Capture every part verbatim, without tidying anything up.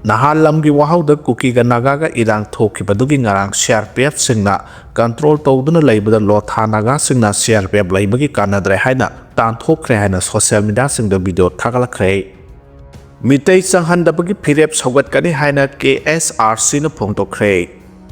ꯅꯍꯥꯟ ꯂꯝꯒꯤ ꯋꯥꯍꯧꯗ ꯀꯨꯀꯤꯒ ꯅꯥꯒꯥꯒ ꯏꯔꯥꯡ ꯊꯣꯛꯈꯤꯕꯗꯨꯒꯤ ꯉꯔꯥꯡ ꯁꯤ ꯑꯥꯔ ꯄꯤ ꯑꯦꯐꯁꯤꯡꯅ ꯀꯟꯇ꯭ꯔꯣꯜ ꯇꯧꯗꯨꯅ ꯂꯩꯕꯗ Lotha ꯅꯥꯒꯥꯁꯤꯡꯅ C R P F ꯂꯩꯕꯒꯤ ꯀꯥꯟꯅꯗ꯭ꯔꯦ ꯍꯥꯏꯅ ꯇꯥꯟꯊꯣꯛꯈ꯭ꯔꯦ ꯍꯥꯏꯅ ꯁꯣꯁꯤꯌꯦꯜ ꯃꯤꯗꯤꯌꯥꯁꯤꯡꯗ ꯚꯤꯗꯤꯑꯣ ꯊꯥꯒꯠꯂꯛꯈ꯭ꯔꯦ꯫ ꯃꯤꯇꯩ ꯆꯪꯍꯟꯗꯕꯒꯤ ꯐꯤꯔꯦꯞ ꯁꯧꯒꯠꯀꯅꯤ ꯍꯥꯏꯅ ꯀꯦ ꯑꯦꯁ ꯑꯥꯔ ꯁꯤꯅ ꯐꯣꯡꯗꯣꯛꯈ꯭ꯔꯦ꯫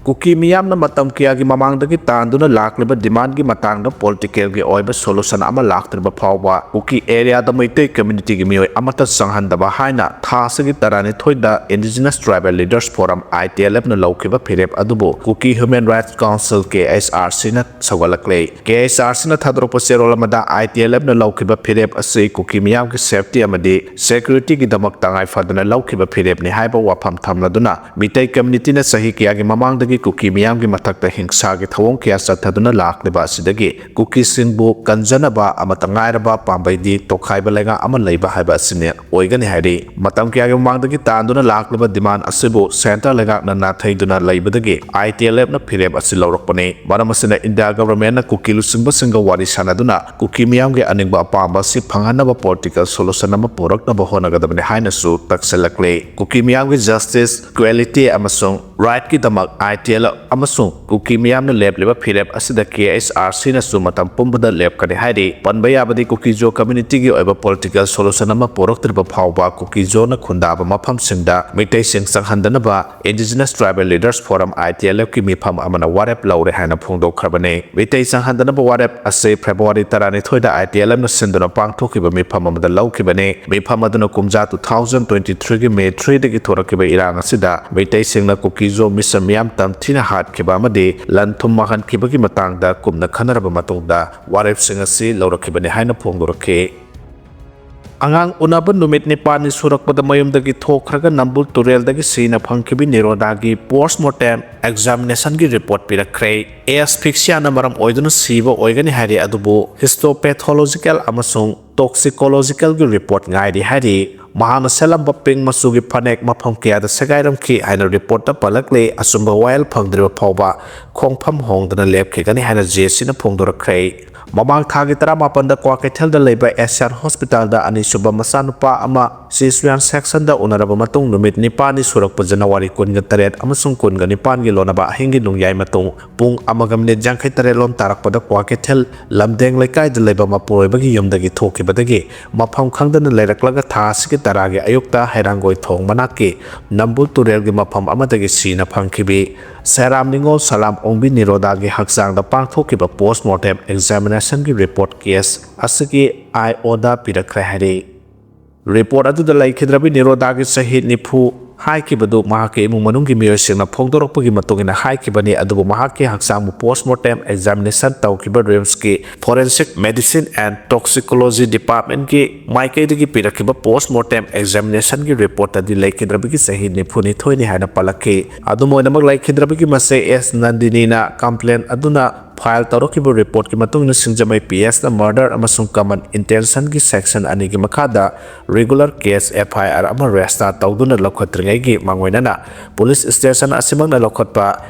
ꯀꯨꯀꯤ ꯃꯤꯌꯥꯝꯅ ꯃꯇꯝ ꯀꯌꯥꯒꯤ ꯃꯃꯥꯡꯗꯒꯤ ꯇꯥꯟꯗꯨꯅ ꯂꯥꯛꯂꯤꯕ ꯗꯤꯃꯥꯟꯒꯤ ꯃꯇꯥꯡꯗ ꯄꯣꯂꯤꯇꯤꯀꯦꯜꯒꯤ ꯑꯣꯏꯕ ꯁꯣꯂꯨꯁꯟ ꯑꯃ ꯂꯥꯛꯇ꯭ꯔꯤꯕ ꯐꯥꯎꯕ ꯀꯨꯀꯤ ꯑꯦꯔꯤꯌꯥꯗ ꯃꯩꯇꯩ ꯀꯝꯃ꯭ꯌꯨꯅꯤꯇꯤꯒꯤ ꯃꯤꯑꯣꯏ ꯑꯃꯠꯇ ꯆꯪꯍꯟꯗꯕ ꯍꯥꯏꯅ ꯊꯥ ꯑꯁꯤꯒꯤ ꯇꯔꯥꯅꯤꯊꯣꯏꯗ ꯏꯟꯗꯤꯖꯤꯅꯁ ꯇ꯭ꯔꯥꯏꯕꯦꯜ ꯂꯤꯗꯔꯁ ꯐꯣꯔꯝ, ꯑꯥꯏ ꯇꯤ ꯑꯦꯜ ꯑꯦꯐꯅ ꯂꯧꯈꯤꯕ ꯐꯤꯔꯦꯞ ꯑꯗꯨꯕꯨ ꯀꯨꯀꯤ ꯍ꯭ꯌꯨꯃꯦꯟ ꯔꯥꯏꯠꯁ ꯀꯥꯎꯟꯁꯤꯜ, ꯀꯦ ꯑꯦꯁ ꯑꯥꯔ ꯁꯤꯅ ꯁꯧꯒꯠꯂꯛꯂꯦ꯫ ꯀꯦ ꯑꯦꯁ ꯑꯥꯔ ꯁꯤꯅ ꯊꯥꯗꯣꯔꯛꯄ ꯆꯦꯔꯣꯜ ꯑꯃꯗ, ꯑꯥꯏ ꯇꯤ ꯑꯦꯜ ꯑꯦꯐꯅ ꯂꯧꯈꯤꯕ ꯐꯤꯔꯦꯞ ꯑꯁꯤ ꯀꯨꯀꯤ ꯃꯤꯌꯥꯝꯒꯤ ꯁꯦꯐꯇꯤ ꯑꯃꯗꯤ ꯁꯦꯀ꯭ꯌꯨꯔꯤꯇꯤꯒꯤꯗꯃꯛ ꯇꯉꯥꯏ ꯐꯗꯅ ꯂꯧꯈꯤꯕ ꯐꯤꯔꯦꯞꯅꯤ ꯍꯥꯏꯕ ꯋꯥꯐꯝ ꯊꯝꯂꯗꯨꯅ, ꯃꯤꯇꯩ ꯀꯝꯃ꯭ꯌꯨꯅꯤꯇꯤꯅ ꯆꯍꯤ ꯀꯌꯥꯒꯤ ꯃꯃꯥꯡꯗꯒꯤ ꯀꯨꯀꯤ ꯃꯤꯌꯥꯝꯒꯤ ꯃꯊꯛꯇ ꯍꯤꯡꯁꯥꯒꯤ ꯊꯧꯑꯣꯡ ꯀꯌꯥ ꯆꯠꯊꯗꯨꯅ ꯂꯥꯛꯂꯤꯕ ꯑꯁꯤꯗꯒꯤ ꯀꯨꯀꯤꯁꯤꯡꯕꯨ ꯀꯟꯖꯅꯕ ꯑꯃꯠꯇ ꯉꯥꯏꯔꯕ ꯄꯥꯝꯕꯩꯗꯤ ꯇꯣꯈꯥꯏꯕ ꯂꯩꯉꯥꯛ ꯑꯃ ꯂꯩꯕ ꯍꯥꯏꯕ ꯑꯁꯤꯅꯤ ꯑꯣꯏꯒꯅꯤ ꯍꯥꯏꯔꯤ꯫ ꯃꯇꯝ ꯀꯌꯥꯒꯤ ꯃꯃꯥꯡꯗꯒꯤ ꯇꯥꯟꯗꯨꯅ ꯂꯥꯛꯂꯤꯕ ꯗꯤꯃꯥꯟ ꯑꯁꯤꯕꯨ ꯁꯦꯟꯇꯔ ꯂꯩꯉꯥꯛꯅ ꯅꯥꯊꯩꯗꯨꯅ ꯂꯩꯕꯗꯒꯤ ꯑꯥꯏ ꯇꯤ ꯑꯦꯜ ꯑꯦꯐꯅ ꯐꯤꯔꯦꯞ ꯑꯁꯤ ꯂꯧꯔꯛꯄꯅꯤ꯫ ꯃꯔꯝ ꯑꯁꯤꯅ ꯏꯟꯗꯤꯌꯥ ꯒꯚꯔꯟꯃꯦꯟꯠꯅ ꯀꯨꯀꯤ ꯂꯨꯆꯤꯡꯕꯁꯤꯡꯒ ꯋꯥꯔꯤ ꯁꯥꯅꯗꯨꯅ ꯀꯨꯀꯤ ꯃꯤꯌꯥꯝꯒꯤ ꯑꯅꯤꯡꯕ ꯑꯄꯥꯝꯕ ꯑꯁꯤ ꯐꯪꯍꯟꯅꯕ ꯄꯣꯂꯤꯇꯤꯀꯦꯜ ꯁꯣꯂꯨꯁꯟ ꯑꯃ ꯄꯨꯔꯛꯅꯕ ꯍꯣꯠꯅꯒꯗꯕꯅꯤ ꯍꯥꯏꯅꯁꯨ ꯇꯛꯁꯤꯜꯂꯛꯂꯤ꯫ ꯀꯨꯀꯤ ꯃꯤꯌꯥꯝꯒꯤ ꯖꯁꯇꯤꯁ, ꯏꯀ꯭ꯋꯦꯂꯤꯇꯤ ꯑꯃꯁꯨꯡ ꯔꯥꯏꯠꯀꯤꯗꯃꯛ ꯑꯥꯏ ꯇꯤ ꯑꯦꯜ ꯑꯦꯐ ꯑꯃꯁꯨꯡ ꯀꯨꯀꯤ ꯃꯤꯌꯥꯝꯅ ꯂꯦꯞꯂꯤꯕ ꯐꯤꯔꯦꯞ ꯑꯁꯤꯗ ꯀꯦ ꯑꯦꯁ ꯑꯥꯔ ꯁꯤꯅꯁꯨ ꯃꯇꯝ ꯄꯨꯝꯕꯗ ꯂꯦꯞꯀꯅꯤ ꯍꯥꯏꯔꯤ꯫ ꯄꯟꯕ ꯌꯥꯕꯗꯤ, ꯀꯨꯀꯤꯖꯣ ꯀꯝꯃ꯭ꯌꯨꯅꯤꯇꯤꯒꯤ ꯑꯣꯏꯕ ꯄꯣꯂꯤꯇꯤꯀꯦꯜ ꯁꯣꯂꯨꯁꯟ ꯑꯃ ꯄꯨꯔꯛꯇ꯭ꯔꯤꯕ ꯐꯥꯎꯕ ꯀꯨꯀꯤꯖꯣꯅ ꯈꯨꯟꯗꯥꯕ ꯃꯐꯝꯁꯤꯡꯗ ꯃꯤꯇꯩꯁꯤꯡ ꯆꯪꯍꯟꯗꯅꯕ ꯏꯟꯗꯤꯖꯤꯅꯁ ꯇ꯭ꯔꯥꯏꯕꯦꯜ ꯂꯤꯗꯔꯁ ꯐꯣꯔꯝ, ꯑꯥꯏ ꯇꯤ ꯑꯦꯜ ꯑꯦꯐꯀꯤ ꯃꯤꯐꯝ ꯑꯃꯅ ꯋꯥꯔꯦꯞ ꯂꯧꯔꯦ ꯍꯥꯏꯅ ꯐꯣꯡꯗꯣꯛꯈ꯭ꯔꯕꯅꯤ꯫ ꯃꯤꯇꯩ ꯆꯪꯍꯟꯗꯅꯕ ꯋꯥꯔꯦꯞ ꯑꯁꯤ ꯐꯦꯕ꯭ꯔꯨꯋꯥꯔꯤ ꯇꯔꯥꯅꯤꯊꯣꯏꯗ ꯑꯥꯏ ꯇꯤ ꯑꯦꯜ ꯑꯦꯐꯅ ꯁꯤꯟꯗꯨꯅ ꯄꯥꯡꯊꯣꯛꯈꯤꯕ ꯃꯤꯐꯝ ꯑꯃꯗ ꯂꯧꯈꯤꯕꯅꯤ꯫ ꯃꯤꯐꯝ ꯑꯗꯨꯅ ꯀꯨꯝꯖꯥ two thousand twenty three ꯒꯤ May three ꯗꯒꯤ ꯊꯣꯔꯛꯈꯤꯕ ꯏꯔꯥꯡ ꯑꯁꯤꯗ ꯃꯤꯇꯩꯁꯤꯡꯅ ꯀꯨꯀꯤꯖꯣ ꯃꯤꯁꯝ ꯃꯤꯌꯥꯝ ꯇꯝꯊꯤꯅ ꯍꯥꯠꯈꯤꯕ ꯑꯃꯗꯤ ꯂꯟ ꯊꯨꯝ ꯃꯥꯡꯍꯟꯈꯤꯕꯒꯤ ꯃꯇꯥꯡꯗ ꯀꯨꯞꯅ ꯈꯟꯅꯔꯕ ꯃꯇꯨꯡꯗ ꯋꯥꯔꯦꯞꯁꯤꯡ ꯑꯁꯤ ꯂꯧꯔꯛꯈꯤꯕꯅꯤ ꯍꯥꯏꯅ ꯐꯣꯡꯗꯣꯔꯛꯈꯤ꯫ ꯑꯉꯥꯡ ꯎꯅꯕ ꯅꯨꯃꯤꯠ ꯅꯤꯄꯥꯟꯅꯤ ꯁꯨꯔꯛꯄꯗ ꯃꯌꯨꯝꯗꯒꯤ ꯊꯣꯛꯈ꯭ꯔꯒ ꯅꯝꯕꯨꯜ ꯇꯨꯔꯦꯜꯗꯒꯤ ꯁꯤꯅ ꯐꯪꯈꯤꯕ ꯅꯤꯔꯣꯗꯥꯒꯤ ꯄꯣꯁꯃꯣꯔꯇꯦꯝ ꯑꯦꯛꯖꯥꯃꯤꯅꯦꯁꯟꯒꯤ ꯔꯤꯄꯣꯔꯠ ꯄꯤꯔꯛꯈ꯭ꯔꯦ꯫ ꯑꯦꯁꯐꯤꯛꯁꯤꯌꯥꯅ ꯃꯔꯝ ꯑꯣꯏꯗꯨꯅ ꯁꯤꯕ ꯑꯣꯏꯒꯅꯤ ꯍꯥꯏꯔꯤ, ꯑꯗꯨꯕꯨ ꯍꯤꯁꯇꯣꯄꯦꯊꯣꯂꯣꯖꯤꯀꯦꯜ ꯑꯃꯁꯨꯡ ꯇꯣꯛꯁꯤꯀꯣꯂꯣꯖꯤꯀꯦꯜꯒꯤ ꯔꯤꯄꯣꯔꯠ ꯉꯥꯏꯔꯤ ꯍꯥꯏꯔꯤ꯫ ꯃꯍꯥꯛꯅ ꯁꯦꯠꯂꯝꯕ ꯄꯤꯡ ꯃꯆꯨꯒꯤ ꯐꯅꯦꯛ ꯃꯐꯝ ꯀꯌꯥꯗ ꯁꯦꯒꯥꯏꯔꯝꯈꯤ ꯍꯥꯏꯅ ꯔꯤꯄꯣꯔꯠꯇ ꯄꯜꯂꯛꯂꯤ꯫ ꯑꯆꯨꯝꯕ ꯋꯥꯌꯦꯜ ꯐꯪꯗ꯭ꯔꯤꯕ ꯐꯥꯎꯕ ꯈꯣꯡꯐꯝ ꯍꯣꯡꯗꯅ ꯂꯦꯞꯈꯤꯒꯅꯤ ꯍꯥꯏꯅ ꯖꯦ ꯁꯤꯅ ꯐꯣꯡꯗꯣꯔꯛꯈ꯭ꯔꯦ꯫ ꯃꯃꯥꯡ ꯊꯥꯒꯤ ꯇꯔꯥꯃꯥꯄꯟꯗ ꯀ꯭ꯋꯥꯀꯩꯊꯦꯜꯗ ꯂꯩꯕ ꯑꯦꯁꯤꯌꯥꯟ ꯍꯣꯁꯄꯤꯇꯥꯜꯗ ꯑꯅꯤꯁꯨꯕ ꯃꯆꯥꯅꯨꯄꯥ ꯑꯃ ꯁꯤꯖꯔꯤꯌꯟ ꯁꯦꯛꯁꯟꯗ ꯎꯅꯔꯕ ꯃꯇꯨꯡ, ꯅꯨꯃꯤꯠ ꯅꯤꯄꯥꯟꯅꯤ ꯁꯨꯔꯛꯄ ꯖꯅꯋꯥꯔꯤ ꯀꯨꯟꯒ ꯇꯔꯦꯠ ꯑꯃꯁꯨꯡ ꯀꯨꯟꯒ ꯅꯤꯄꯥꯟꯒꯤ ꯂꯣꯟꯅꯕ ꯑꯍꯤꯡꯒꯤ ꯅꯣꯡꯌꯥꯏ ꯃꯇꯨꯡ ꯄꯨꯡ ꯑꯃꯒ ꯃꯤꯅꯤꯠ ꯌꯥꯡꯈꯩ ꯇꯔꯦꯠ ꯂꯣꯝ ꯇꯥꯔꯛꯄꯗ ꯀ꯭ꯋꯥꯀꯩꯊꯦꯜ ꯂꯝꯗꯦꯡ ꯂꯩꯀꯥꯏꯗ ꯂꯩꯕ ꯃꯄꯨꯔꯣꯏꯕꯒꯤ ꯌꯨꯝꯗꯒꯤ ꯊꯣꯛꯈꯤꯕꯗꯒꯤ ꯃꯐꯝ ꯈꯪꯗꯅ ꯂꯩꯔꯛꯂꯒ ꯊꯥ ꯑꯁꯤꯒꯤ ꯇꯔꯥꯒꯤ ꯑꯌꯨꯛꯇ ꯍꯩꯔꯥꯡꯒꯣꯏ ꯊꯣꯡ ꯃꯅꯥꯛꯀꯤ ꯅꯝꯕꯨꯜ ꯇꯨꯔꯦꯜꯒꯤ ꯃꯐꯝ ꯑꯃꯗꯒꯤ ꯁꯤꯅ ꯐꯪꯈꯤꯕ ꯁꯦꯔꯥꯝ ꯅꯤꯉꯣꯜ ꯁꯂꯥꯝ ꯑꯣꯡꯕꯤ ꯅꯤꯔꯣꯗꯥꯒꯤ ꯍꯛꯆꯥꯡꯗ ꯄꯥꯡꯊꯣꯛꯈꯤꯕ ꯄꯣꯁꯃꯣꯔꯇꯦꯝ ꯑꯦꯛꯖꯥꯃꯤꯅꯦꯁꯟꯒꯤ ꯔꯤꯄꯣꯔꯠ ꯀꯦꯁ ꯑꯁꯤꯒꯤ ꯑꯥꯏ ꯑꯣꯗ ꯄꯤꯔꯛꯈ꯭ꯔꯦ ꯍꯥꯏꯔꯤ꯫ ꯔꯤꯄꯣꯔꯠ ꯑꯗꯨꯗ ꯂꯩꯈꯤꯗ꯭ꯔꯕꯤ ꯅꯤꯔꯣꯗꯥꯒꯤ ꯆꯍꯤ ꯅꯤꯐꯨ ꯍꯥꯏꯈꯤꯕꯗꯨ ꯃꯍꯥꯛꯀꯤ ꯏꯃꯨꯡ ꯃꯅꯨꯡꯒꯤ ꯃꯤꯑꯣꯏꯁꯤꯡꯅ ꯐꯣꯡꯗꯣꯔꯛꯄꯒꯤ ꯃꯇꯨꯡ ꯏꯟꯅ ꯍꯥꯏꯈꯤꯕꯅꯤ, ꯑꯗꯨꯕꯨ ꯃꯍꯥꯛꯀꯤ ꯍꯛꯆꯥꯡꯕꯨ ꯄꯣꯁꯃꯣꯔꯇꯦꯝ ꯑꯦꯛꯖꯥꯃꯤꯅꯦꯁꯟ ꯇꯧꯈꯤꯕ ꯔꯤꯝꯁꯀꯤ ꯐꯣꯔꯦꯟꯁꯤꯛ ꯃꯦꯗꯤꯁꯤꯟ ꯑꯦꯟ ꯇꯣꯛꯁꯤꯀꯣꯂꯣꯖꯤ ꯗꯤꯄꯥꯔꯠꯃꯦꯟꯠꯀꯤ ꯃꯥꯏꯀꯩꯗꯒꯤ ꯄꯤꯔꯛꯈꯤꯕ ꯄꯣꯁꯃꯣꯔꯇꯦꯝ ꯑꯦꯛꯖꯥꯃꯤꯅꯦꯁꯟꯒꯤ ꯔꯤꯄꯣꯔꯠꯇꯗꯤ ꯂꯩꯈꯤꯗ꯭ꯔꯕꯒꯤ ꯆꯍꯤ ꯅꯤꯐꯨꯅꯤꯊꯣꯏꯅꯤ ꯍꯥꯏꯅ ꯄꯜꯂꯛꯈꯤ꯫ ꯑꯗꯨꯝ ꯑꯣꯏꯅꯃꯛ, ꯂꯩꯈꯤꯗ꯭ꯔꯕꯒꯤ ꯃꯆꯦ ꯑꯦꯁ ꯅꯟꯗꯤꯅꯤꯅ ꯀꯝꯄ꯭ꯂꯦꯟ ꯑꯗꯨꯅ ꯐꯥꯏꯜ ꯇꯧꯔꯛꯈꯤꯕ ꯔꯤꯄꯣꯔꯠꯀꯤ ꯃꯇꯨꯡ ꯏꯟꯅ ꯁꯤꯡꯖꯃꯩ ꯄꯤ ꯑꯦꯁꯅ ꯃꯔꯗꯔ ꯑꯃꯁꯨꯡ ꯀꯃꯟ ꯏꯟꯇꯦꯟꯁꯟꯒꯤ ꯁꯦꯛꯁꯟ ꯑꯅꯤꯒꯤ ꯃꯈꯥꯗ ꯔꯤꯒꯨꯂꯔ ꯀꯦꯁ ꯑꯦꯐ ꯑꯥꯏ ꯑꯥꯔ ꯑꯃ ꯔꯦꯖꯤꯁꯇꯥꯔ ꯇꯧꯗꯨꯅ ꯂꯧꯈꯠꯇ꯭ꯔꯤꯉꯩꯒꯤ ꯃꯥꯡꯑꯣꯏꯅꯅ ꯄꯨꯂꯤꯁ ꯁ꯭ꯇꯦꯁꯟ ꯑꯁꯤꯃꯛꯅ ꯂꯧꯈꯠꯄ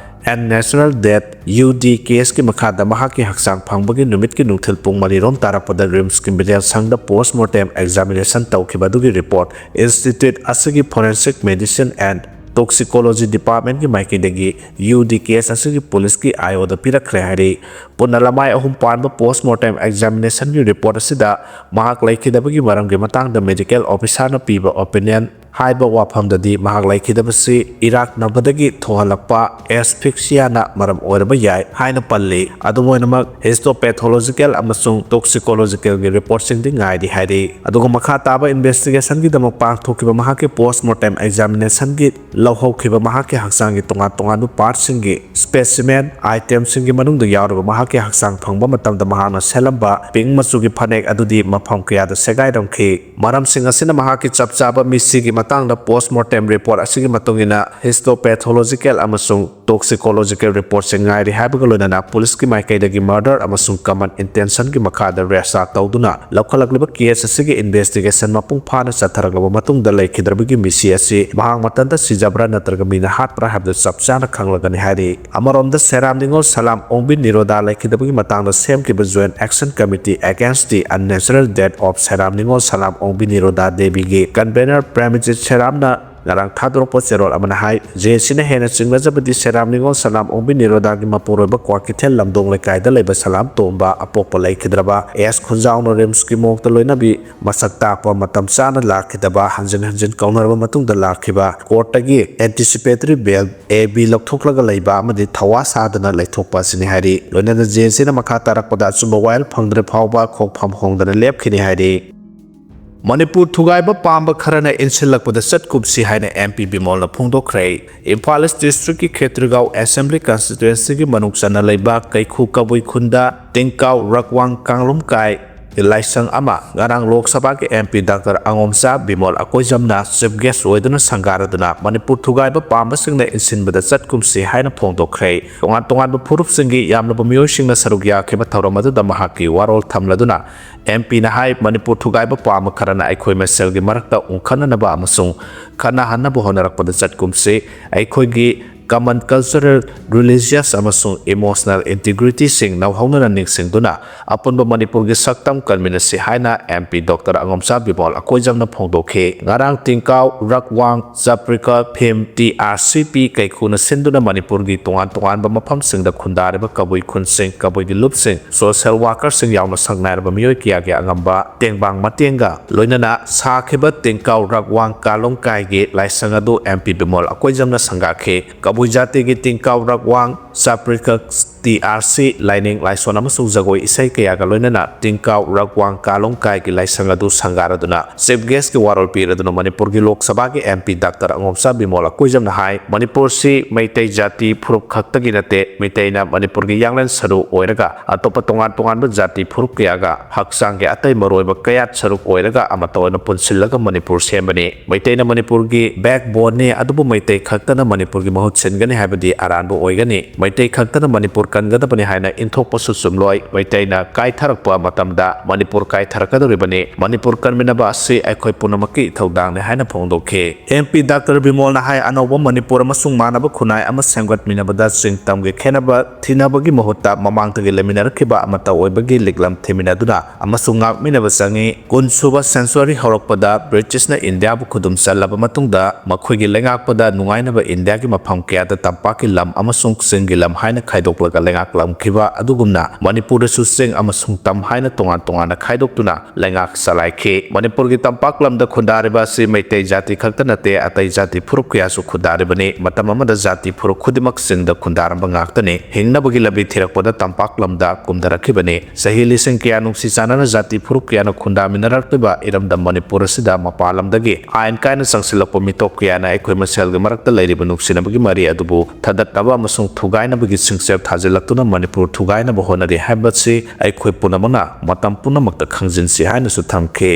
ꯑꯦꯟ ꯅꯦꯆꯔꯦꯜ ꯗꯦꯠ, ꯌꯨ ꯗꯤ, ꯀꯦꯁꯀꯤ ꯃꯈꯥꯗ ꯃꯍꯥꯛꯀꯤ ꯍꯛꯆꯥꯡ ꯐꯪꯕꯒꯤ ꯅꯨꯃꯤꯠꯀꯤ ꯅꯨꯡꯊꯤꯜ ꯄꯨꯡ ꯃꯔꯤꯔꯣꯝ ꯇꯥꯔꯛꯄꯗ ꯔꯤꯝꯁꯀꯤ ꯃꯤꯔꯦꯜ ꯁꯪꯗ ꯄꯣꯁꯃꯣꯔꯇꯦꯝ ꯑꯦꯛꯖꯥꯃꯤꯅꯦꯁꯟ ꯇꯧꯈꯤꯕ ꯑꯗꯨꯒꯤ ꯔꯤꯄꯣꯔꯠ ꯏꯟꯁꯇꯤꯇ꯭ꯌꯨꯠ ꯑꯁꯤꯒꯤ ꯐꯣꯔꯦꯟꯁꯤꯛ ꯃꯦꯗꯤꯁꯤꯟ ꯑꯦꯟ ꯇꯣꯛꯁꯤꯀꯣꯂꯣꯖꯤ ꯗꯤꯄꯥꯔꯠꯃꯦꯟꯠꯀꯤ ꯃꯥꯏꯀꯩꯗꯒꯤ ꯌꯨ ꯗꯤ ꯀꯦꯁ ꯑꯁꯤꯒꯤ ꯄꯨꯂꯤꯁꯀꯤ ꯑꯥꯏ ꯑꯣꯗ ꯄꯤꯔꯛꯈ꯭ꯔꯦ ꯍꯥꯏꯔꯤ꯫ ꯄꯨꯟꯅ ꯂꯃꯥꯏ ꯑꯍꯨꯝ ꯄꯥꯟꯕ ꯄꯣꯁꯃꯣꯔꯇꯦꯝ ꯑꯦꯛꯖꯥꯃꯤꯅꯦꯁꯟꯒꯤ ꯔꯤꯄꯣꯔꯠ ꯑꯁꯤꯗ ꯃꯍꯥꯛ ꯂꯩꯈꯤꯗꯕꯒꯤ ꯃꯔꯝꯒꯤ ꯃꯇꯥꯡꯗ ꯃꯦꯗꯤꯀꯦꯜ ꯑꯣꯐꯤꯁꯥꯔꯅ ꯄꯤꯕ ꯑꯣꯄꯤꯅꯤꯌꯟ ꯍꯥꯏꯕ ꯋꯥꯐꯝꯗꯗꯤ ꯃꯍꯥꯛ ꯂꯩꯈꯤꯗꯕꯁꯤ ꯏꯔꯥꯛꯅꯕꯗꯒꯤ ꯊꯣꯛꯍꯜꯂꯛꯄ ꯑꯦꯁꯐꯤꯛꯁꯤꯌꯥꯅ ꯃꯔꯝ ꯑꯣꯏꯔꯕ ꯌꯥꯏ ꯍꯥꯏꯅ ꯄꯜꯂꯤ꯫ ꯑꯗꯨꯝ ꯑꯣꯏꯅꯃꯛ, ꯍꯤꯁꯇꯣꯄꯦꯊꯣꯂꯣꯖꯤꯀꯦꯜ ꯑꯃꯁꯨꯡ ꯇꯣꯛꯁꯤꯀꯣꯂꯣꯖꯤꯀꯦꯜꯒꯤ ꯔꯤꯄꯣꯔꯠꯁꯤꯡꯗꯤ ꯉꯥꯏꯔꯤ ꯍꯥꯏꯔꯤ꯫ ꯑꯗꯨꯒ ꯃꯈꯥ ꯇꯥꯕ ꯏꯟꯚꯦꯁꯇꯤꯒꯦꯁꯟꯒꯤꯗꯃꯛ ꯄꯥꯡꯊꯣꯛꯈꯤꯕ ꯃꯍꯥꯛꯀꯤ ꯄꯣꯁꯃꯣꯔꯇꯦꯝ ꯑꯦꯛꯖꯥꯃꯤꯅꯦꯁꯟꯒꯤ ꯂꯧꯍꯧꯈꯤꯕ ꯃꯍꯥꯛꯀꯤ ꯍꯛꯆꯥꯡꯒꯤ ꯇꯣꯉꯥꯟ ꯇꯣꯉꯥꯟꯕ ꯄꯥꯔꯠꯁꯤꯡꯒꯤ ꯁ꯭ꯄꯦꯁꯤꯃꯦꯟ ꯑꯥꯏꯇꯦꯝꯁꯤꯡꯒꯤ ꯃꯅꯨꯡꯗ ꯌꯥꯎꯔꯕ ꯃꯍꯥꯛꯀꯤ ꯍꯛꯆꯥꯡ ꯐꯪꯕ ꯃꯇꯝꯗ ꯃꯍꯥꯛꯅ ꯁꯦꯠꯂꯝꯕ ꯄꯤꯡꯛ ꯃꯆꯨꯒꯤ ꯐꯅꯦꯛ ꯑꯗꯨꯗꯤ ꯃꯐꯝ ꯀꯌꯥꯗ ꯁꯦꯒꯥꯏꯔꯝꯈꯤ꯫ ꯃꯔꯝꯁꯤꯡ ꯑꯁꯤꯅ ꯃꯍꯥꯛꯀꯤ ꯆꯞ ꯆꯥꯕ ꯃꯤꯁꯤꯒꯤ ꯃꯇꯥꯡꯗ post mortem report ꯑꯁꯤꯒꯤ ꯃꯇꯨꯡ ꯏꯟꯅ histopathological ꯑꯃꯁꯨꯡ toxicological reportꯁꯤꯡ ꯉꯥꯏꯔꯤ ꯍꯥꯏꯕꯒ ꯂꯣꯏꯅꯅ ꯄꯨꯂꯤꯁꯀꯤ ꯃꯥꯏꯀꯩꯗꯒꯤ murder ꯑꯃꯁꯨꯡ common intentionꯒꯤ ꯃꯈꯥꯗ register ꯇꯧꯗꯨꯅ ꯂꯧꯈꯠꯂꯛꯂꯤꯕ case ꯑꯁꯤꯒꯤ investigation ꯃꯄꯨꯡ ꯐꯥꯅ ꯆꯠꯊꯔꯛꯂꯕ ꯃꯇꯨꯡꯗ ꯂꯩꯈꯤꯗ꯭ꯔꯕꯒꯤ ꯃꯤꯁꯤ ꯑꯁꯤ ꯃꯍꯥꯛ ꯃꯊꯟꯇ ꯁꯤꯖꯕ꯭ꯔꯥ ꯅꯠꯇ꯭ꯔꯒ ꯃꯤꯅ ꯍꯥꯠꯄ꯭ꯔꯥ ꯍꯥꯏꯕꯗꯨ ꯆꯞ ꯆꯥꯅ ꯈꯪꯂꯒꯅꯤ ꯍꯥꯏꯔꯤ꯫ ꯑꯃꯔꯣꯝꯗ ꯁꯦꯔꯥꯝ ꯅꯤꯉꯣꯜ ꯁꯂꯥꯝ ꯑꯣꯡꯕꯤ ꯅꯤꯔꯣꯗꯥ ꯂꯩꯈꯤꯗꯕꯒꯤ ꯃꯇꯥꯡꯗ ꯁꯦꯝꯈꯤꯕ Joint Action Committee Against the Unnatural Death of ꯁꯦꯔꯥꯝ ꯅꯤꯉꯣꯜ ꯁꯂꯥꯝ ꯑꯣꯡꯕꯤ ꯅꯤꯔꯣꯗꯥ ꯗꯦꯕꯤꯒꯤ convener ꯄ꯭ꯔꯦꯝꯖꯤꯠ ꯁꯦꯔꯥꯝꯅ ꯉꯔꯥꯡ ꯊꯥꯗꯣꯔꯛꯄ ꯆꯦꯔꯣꯜ ꯑꯃꯅ ꯍꯥꯏ, ꯖꯦ ꯁꯤꯅ ꯍꯦꯟꯅ ꯆꯤꯡꯅꯖꯕꯗꯤ ꯁꯦꯔꯥꯝ ꯅꯤꯉꯣꯜ ꯁꯂꯥꯝ ꯑꯣꯡꯕꯤ ꯅꯤꯔꯣꯗꯥꯒꯤ ꯃꯄꯨꯔꯣꯏꯕ ꯀ꯭ꯋꯥꯀꯩꯊꯦꯜ ꯂꯝꯗꯣꯡ ꯂꯩꯀꯥꯏꯗ ꯂꯩꯕ ꯁꯂꯥꯝ ꯇꯣꯝꯕ ꯑꯄꯣꯛꯄ ꯂꯩꯈꯤꯗ꯭ꯔꯕ ꯑꯦꯁ ꯈꯨꯟꯖꯥꯎꯅ ꯔꯤꯝꯁꯀꯤ ꯃꯣꯔꯒꯇ ꯂꯣꯏꯅꯕꯤ ꯃꯁꯛ ꯇꯥꯛꯄ ꯃꯇꯝ ꯆꯥꯅ ꯂꯥꯛꯈꯤꯗꯕ, ꯍꯟꯖꯤꯟ ꯍꯟꯖꯤꯟ ꯀꯧꯅꯔꯕ ꯃꯇꯨꯡꯗ ꯂꯥꯛꯈꯤꯕ, ꯀꯣꯔꯠꯇꯒꯤ anticipatory bail, ꯑꯦ ꯕꯤ ꯂꯧꯊꯣꯛꯂꯒ ꯂꯩꯕ ꯑꯃꯗꯤ ꯊꯋꯥ ꯁꯥꯗꯅ ꯂꯩꯊꯣꯛꯄ ꯑꯁꯤꯅꯤ ꯍꯥꯏꯔꯤ꯫ ꯂꯣꯏꯅꯅ ꯖꯦ ꯁꯤꯅ ꯃꯈꯥ ꯇꯥꯔꯛꯄꯗ ꯑꯆꯨꯝꯕ ꯋꯥꯌꯦꯜ ꯐꯪꯗ꯭ꯔꯤ ꯐꯥꯎꯕ ꯈꯣꯡꯐꯝ ꯍꯣꯡꯗꯅ ꯂꯦꯞꯈꯤꯅꯤ ꯍꯥꯏꯔꯤ꯫ ꯃꯅꯤꯄꯨꯔ ꯊꯨꯒꯥꯏꯕ ꯄꯥꯝꯕ ꯈꯔꯅ ꯏꯟꯁꯤꯜꯂꯛꯄꯗ ꯆꯠꯀꯨꯝꯁꯤ ꯍꯥꯏꯅ ꯑꯦꯝ ꯄꯤ ꯕꯤꯃꯣꯜꯅ ꯐꯣꯡꯗꯣꯛꯈ꯭ꯔꯦ꯫ ꯏꯝꯐꯥꯜ ꯏꯁ ꯗꯤꯁꯇ꯭ꯔꯤꯛꯀꯤ ꯈꯦꯇ꯭ꯔꯤꯒꯥꯎ ꯑꯦꯁꯦꯝꯕ꯭ꯂꯤ ꯀꯟꯁꯇꯤꯇ꯭ꯋꯦꯟꯁꯤꯒꯤ ꯃꯅꯨꯡ ꯆꯟꯅ ꯂꯩꯕ ꯀꯩꯈꯨ ꯀꯕꯨꯏ ꯈꯨꯟꯗ ꯇꯤꯡꯀꯥꯎ ꯔꯛꯋꯥꯡ ꯀꯥꯡꯂꯨꯝꯀꯥꯏ ꯂꯥꯏꯁꯪ ꯑꯃ ꯉꯔꯥꯡ ꯂꯣꯛ ꯁꯚꯥꯒꯤ M P doctor Angomcha Bimol ꯑꯀꯣꯏꯖꯝꯅ ꯆꯤꯐ ꯒꯦꯁ ꯑꯣꯏꯗꯨꯅ ꯁꯪꯒꯥꯔꯗꯨꯅ ꯃꯅꯤꯄꯨꯔ ꯊꯨꯒꯥꯏꯕ ꯄꯥꯝꯕꯁꯤꯡꯅ ꯏꯟꯁꯤꯟꯕꯗ ꯆꯠꯀꯨꯝꯁꯤ ꯍꯥꯏꯅ ꯐꯣꯡꯗꯣꯛꯈ꯭ꯔꯦ꯫ ꯇꯣꯉꯥꯟ ꯇꯣꯉꯥꯟꯕ ꯐꯨꯔꯨꯞꯁꯤꯡꯒꯤ ꯌꯥꯝꯂꯕ ꯃꯤꯑꯣꯏꯁꯤꯡꯅ ꯁꯔꯨꯛ ꯌꯥꯈꯤꯕ ꯊꯧꯔꯝ ꯑꯗꯨꯗ ꯃꯍꯥꯛꯀꯤ ꯋꯥꯔꯣꯜ ꯊꯝꯂꯗꯨꯅ ꯑꯦꯝ ꯄꯤꯅ ꯍꯥꯏ, ꯃꯅꯤꯄꯨꯔ ꯊꯨꯒꯥꯏꯕ ꯄꯥꯝꯕ ꯈꯔꯅ ꯑꯩꯈꯣꯏ ꯃꯁꯦꯜꯒꯤ ꯃꯔꯛꯇ ꯎꯪꯈꯠꯅꯅꯕ ꯑꯃꯁꯨꯡ ꯈꯠꯅꯍꯟꯅꯕ ꯍꯣꯠꯅꯔꯛꯄꯗ ꯆꯠꯀꯨꯝꯁꯤ꯫ ꯑꯩꯈꯣꯏꯒꯤ common cultural, religious ꯑꯃꯁꯨꯡ emotional integrityꯁꯤꯡ ꯅꯧꯍꯧꯅꯅ ꯅꯤꯡꯁꯤꯡꯗꯨꯅ ꯑꯄꯨꯟꯕ ꯃꯅꯤꯄꯨꯔꯒꯤ ꯁꯛꯇꯝ ꯀꯟꯃꯤꯟꯅꯁꯤ ꯍꯥꯏꯅ ꯑꯦꯝ ꯄꯤ ꯗꯣꯛꯇꯔ ꯑꯉꯣꯝꯆꯥ ꯕꯤꯃꯣꯜ ꯑꯀꯣꯏꯖꯝꯅ ꯐꯣꯡꯗꯣꯛꯈꯤ꯫ ꯉꯔꯥꯡ ꯇꯤꯡꯀꯥꯎ ꯔꯛꯋꯥꯡ ꯆꯥꯄ꯭ꯔꯤꯀ ꯐꯤꯝ ꯇꯤ ꯑꯥꯔ ꯁꯤ ꯄꯤ ꯀꯩꯈꯨꯅ ꯁꯤꯟꯗꯨꯅ ꯃꯅꯤꯄꯨꯔꯒꯤ ꯇꯣꯉꯥꯟ ꯇꯣꯉꯥꯟꯕ ꯃꯐꯝꯁꯤꯡꯗ ꯈꯨꯟꯗꯥꯔꯤꯕ ꯀꯕꯨꯏ ꯈꯨꯟꯁꯤꯡ, ꯀꯕꯨꯏꯒꯤ ꯂꯨꯞꯁꯤꯡ, social workerꯁꯤꯡ ꯌꯥꯎꯅ ꯁꯛꯅꯥꯏꯔꯕ ꯃꯤꯑꯣꯏ ꯀꯌꯥꯒꯤ ꯑꯉꯝꯕ ꯇꯦꯡꯕꯥꯡ ꯃꯇꯦꯡꯒ ꯂꯣꯏꯅꯅ ꯁꯥꯈꯤꯕ ꯇꯤꯡꯀꯥꯎ ꯔꯛꯋꯥꯡ ꯀꯥꯂꯣꯡꯀꯥꯏꯒꯤ ꯂꯥꯏꯁꯪ ꯑꯗꯨ ꯑꯦꯝ ꯄꯤ ꯕꯤꯃꯣꯜ ꯑꯀꯣꯏꯖꯝꯅ ꯁꯪꯒꯥꯈꯤ꯫ ꯀꯕꯨꯏ ꯖꯥꯇꯤꯒꯤ ꯇꯤꯡꯀꯥꯎ ꯔꯛꯋꯥꯡ ꯆꯥꯄ꯭ꯔꯤꯀꯛ, ꯇꯤ ꯑꯥꯔ ꯁꯤ, ꯂꯥꯏꯅꯤꯡ ꯂꯥꯏꯁꯣꯟ ꯑꯃꯁꯨꯡ ꯖꯒꯣꯏ ꯏꯁꯩ ꯀꯌꯥꯒ ꯂꯣꯏꯅꯅ ꯇꯤꯡꯀꯥꯎ ꯔꯒꯋꯥꯡ ꯀꯥꯂꯣꯡ ꯀꯥꯏꯒꯤ ꯂꯥꯏꯁꯪ ꯑꯗꯨ ꯁꯪꯒꯥꯔꯗꯨꯅ ꯆꯤꯐ ꯒꯦꯁꯀꯤ ꯋꯥꯔꯣꯜ ꯄꯤꯔꯗꯨꯅ ꯃꯅꯤꯄꯨꯔꯒꯤ ꯂꯣꯛ ꯁꯚꯥꯒꯤ M P doctor Angomcha Bimol ꯑꯀꯣꯏꯖꯝꯅ ꯍꯥꯏ, ꯃꯅꯤꯄꯨꯔꯁꯤ ꯃꯩꯇꯩ ꯖꯥꯇꯤ ꯐꯨꯔꯨꯞ ꯈꯛꯇꯒꯤ ꯅꯠꯇꯦ, ꯃꯩꯇꯩꯅ ꯃꯅꯤꯄꯨꯔꯒꯤ ꯌꯥꯡꯂꯦꯟ ꯁꯔꯨ ꯑꯣꯏꯔꯒ ꯑꯇꯣꯞꯄ ꯇꯣꯉꯥꯟ ꯇꯣꯉꯥꯟꯕ ꯖꯥꯇꯤ ꯐꯨꯔꯨꯞ ꯀꯌꯥꯒ ꯍꯛꯆꯥꯡꯒꯤ ꯑꯇꯩ ꯃꯔꯨꯑꯣꯏꯕ ꯀꯌꯥꯠ ꯁꯔꯨꯛ ꯑꯣꯏꯔꯒ ꯑꯃꯠꯇ ꯑꯣꯏꯅ ꯄꯨꯟꯁꯤꯜꯂꯒ ꯃꯅꯤꯄꯨꯔ ꯁꯦꯝꯕꯅꯤ꯫ ꯃꯩꯇꯩꯅ ꯃꯅꯤꯄꯨꯔꯒꯤ backboneꯅꯤ, ꯑꯗꯨꯕꯨ ꯃꯩꯇꯩ ꯈꯛꯇꯅ ꯃꯅꯤꯄꯨꯔꯒꯤ ꯃꯍꯨꯠ ꯁꯤꯟꯒꯅꯤ ꯍꯥꯏꯕꯗꯤ ꯑꯔꯥꯟꯕ ꯑꯣꯏꯒꯅꯤ꯫ ꯃꯩꯇꯩ ꯈꯛꯇꯅ ꯃꯅꯤꯄꯨꯔ ꯀꯟꯒꯗꯕꯅꯤ ꯍꯥꯏꯅ ꯏꯟꯊꯣꯛꯄꯁꯨ ꯆꯨꯝꯂꯣꯏ꯫ ꯃꯩꯇꯩꯅ ꯀꯥꯏꯊꯔꯛꯄ ꯃꯇꯝꯗ ꯃꯅꯤꯄꯨꯔ ꯀꯥꯏꯊꯔꯛꯀꯗꯧꯔꯤꯕꯅꯤ꯫ ꯃꯅꯤꯄꯨꯔ ꯀꯟꯃꯤꯟꯅꯕ ꯑꯁꯤ ꯑꯩꯈꯣꯏ ꯄꯨꯝꯅꯃꯛꯀꯤ ꯏꯊꯧꯗꯥꯡꯅꯤ ꯍꯥꯏꯅ ꯐꯣꯡꯗꯣꯛꯈꯤ꯫ ꯑꯦꯝ ꯄꯤ ꯗꯥꯛꯇꯔ ꯕꯤꯃꯣꯜꯅ ꯍꯥꯏ, ꯑꯅꯧꯕ ꯃꯅꯤꯄꯨꯔ ꯑꯃꯁꯨꯡ ꯃꯥꯟꯅꯕ ꯈꯨꯟꯅꯥꯏ ꯑꯃ ꯁꯦꯝꯒꯠꯃꯤꯟꯅꯕꯗ ꯆꯤꯡ ꯇꯝꯒꯤ ꯈꯦꯠꯅꯕ ꯊꯤꯅꯕꯒꯤ ꯃꯍꯨꯠꯇ ꯃꯃꯥꯡꯗꯒꯤ ꯂꯩꯃꯤꯟꯅꯔꯛꯈꯤꯕ ꯑꯃꯠꯇ ꯑꯣꯏꯕꯒꯤ ꯂꯤꯛꯂꯝ ꯊꯤꯃꯤꯟꯅꯗꯨꯅ ꯑꯃꯁꯨꯡ ꯉꯥꯛꯃꯤꯟꯅꯕ ꯆꯪꯏ꯫ ꯀꯨꯟ ꯁꯨꯕ century ꯍꯧꯔꯛꯄꯗ ꯕ꯭ꯔꯤꯇꯤꯁꯅ ꯏꯟꯗꯤꯌꯥꯕꯨ ꯈꯨꯗꯨꯝ ꯆꯜꯂꯕ ꯃꯇꯨꯡꯗ ꯃꯈꯣꯏꯒꯤ ꯂꯩꯉꯥꯛꯄꯗ ꯅꯨꯡꯉꯥꯏꯅꯕ ꯏꯟꯗꯤꯌꯥꯒꯤ ꯃꯐꯝ ꯀꯌꯥꯗ ꯇꯝꯄꯥꯛꯀꯤ ꯂꯝ ꯑꯃꯁꯨꯡ ꯆꯤꯡꯒꯤ ꯂꯝ ꯍꯥꯏꯅ ꯈꯥꯏꯗꯣꯛꯂꯒ ꯂꯩꯉꯥꯛꯂꯝꯈꯤꯕ ꯑꯗꯨꯒꯨꯝꯅ ꯃꯅꯤꯄꯨꯔꯗꯁꯨ ꯆꯤꯡ ꯑꯃꯁꯨꯡ ꯇꯝ ꯍꯥꯏꯅ ꯇꯣꯉꯥꯟ ꯇꯣꯉꯥꯟꯅ ꯈꯥꯏꯗꯣꯛꯇꯨꯅ ꯂꯩꯉꯥꯛ ꯆꯂꯥꯏꯈꯤ꯫ ꯃꯅꯤꯄꯨꯔꯒꯤ ꯇꯝꯄꯥꯛ ꯂꯝꯗ ꯈꯨꯟꯗꯥꯔꯤꯕ ꯑꯁꯤ ꯃꯩꯇꯩ ꯖꯥꯇꯤ ꯈꯛꯇ ꯅꯠꯇꯦ, ꯑꯇꯩ ꯖꯥꯇꯤ ꯐꯨꯔꯨꯞ ꯀꯌꯥꯁꯨ ꯈꯨꯟꯗꯥꯔꯤꯕꯅꯤ꯫ ꯃꯇꯝ ꯑꯃꯗ ꯖꯥꯇꯤ ꯐꯨꯔꯨꯞ ꯈꯨꯗꯤꯡꯃꯛ ꯆꯤꯡꯗ ꯈꯨꯟꯗꯥꯔꯝꯕ ꯉꯥꯛꯇꯅꯤ꯫ ꯍꯤꯡꯅꯕꯒꯤ ꯂꯝꯕꯤ ꯊꯤꯔꯛꯄꯗ ꯇꯝꯄꯥꯛ ꯂꯝꯗ ꯀꯨꯝꯊꯔꯛꯈꯤꯕꯅꯤ꯫ ꯆꯍꯤ ꯂꯤꯁꯤꯡ ꯀꯌꯥ ꯅꯨꯡꯁꯤ ꯆꯥꯟꯅꯅ ꯖꯥꯇꯤ ꯐꯨꯔꯨꯞ ꯀꯌꯥꯅ ꯈꯨꯟꯗꯥꯃꯤꯟꯅꯔꯛꯂꯤꯕ ꯏꯔꯝꯗꯝ ꯃꯅꯤꯄꯨꯔ ꯑꯁꯤꯗ ꯃꯄꯥꯟ ꯂꯝꯗꯒꯤ ꯑꯥꯏꯟ ꯀꯥꯏꯅ ꯆꯪꯁꯤꯜꯂꯛꯄ ꯃꯤꯇꯣꯞ ꯀꯌꯥꯅ ꯑꯩꯈꯣꯏ ꯃꯁꯦꯜꯒꯤ ꯃꯔꯛꯇ ꯂꯩꯔꯤꯕ ꯅꯨꯡꯁꯤꯅꯕꯒꯤ ꯃꯔꯤ ꯑꯗꯨꯕꯨ ꯊꯗꯠꯅꯕ ꯑꯃꯁꯨꯡ ꯊꯨꯒꯥꯏꯅꯕꯒꯤ ꯁꯤꯡꯆꯦꯞ ꯊꯥꯖꯤꯜꯂꯛꯇꯨꯅ ꯃꯅꯤꯄꯨꯔ ꯊꯨꯒꯥꯏꯅꯕ ꯍꯣꯠꯅꯔꯤ ꯍꯥꯏꯕꯁꯤ ꯑꯩꯈꯣꯏ ꯄꯨꯝꯅꯃꯛꯅ ꯃꯇꯝ ꯄꯨꯝꯅꯃꯛꯇ ꯈꯪꯖꯤꯟꯁꯤ ꯍꯥꯏꯅꯁꯨ ꯊꯝꯈꯤ꯫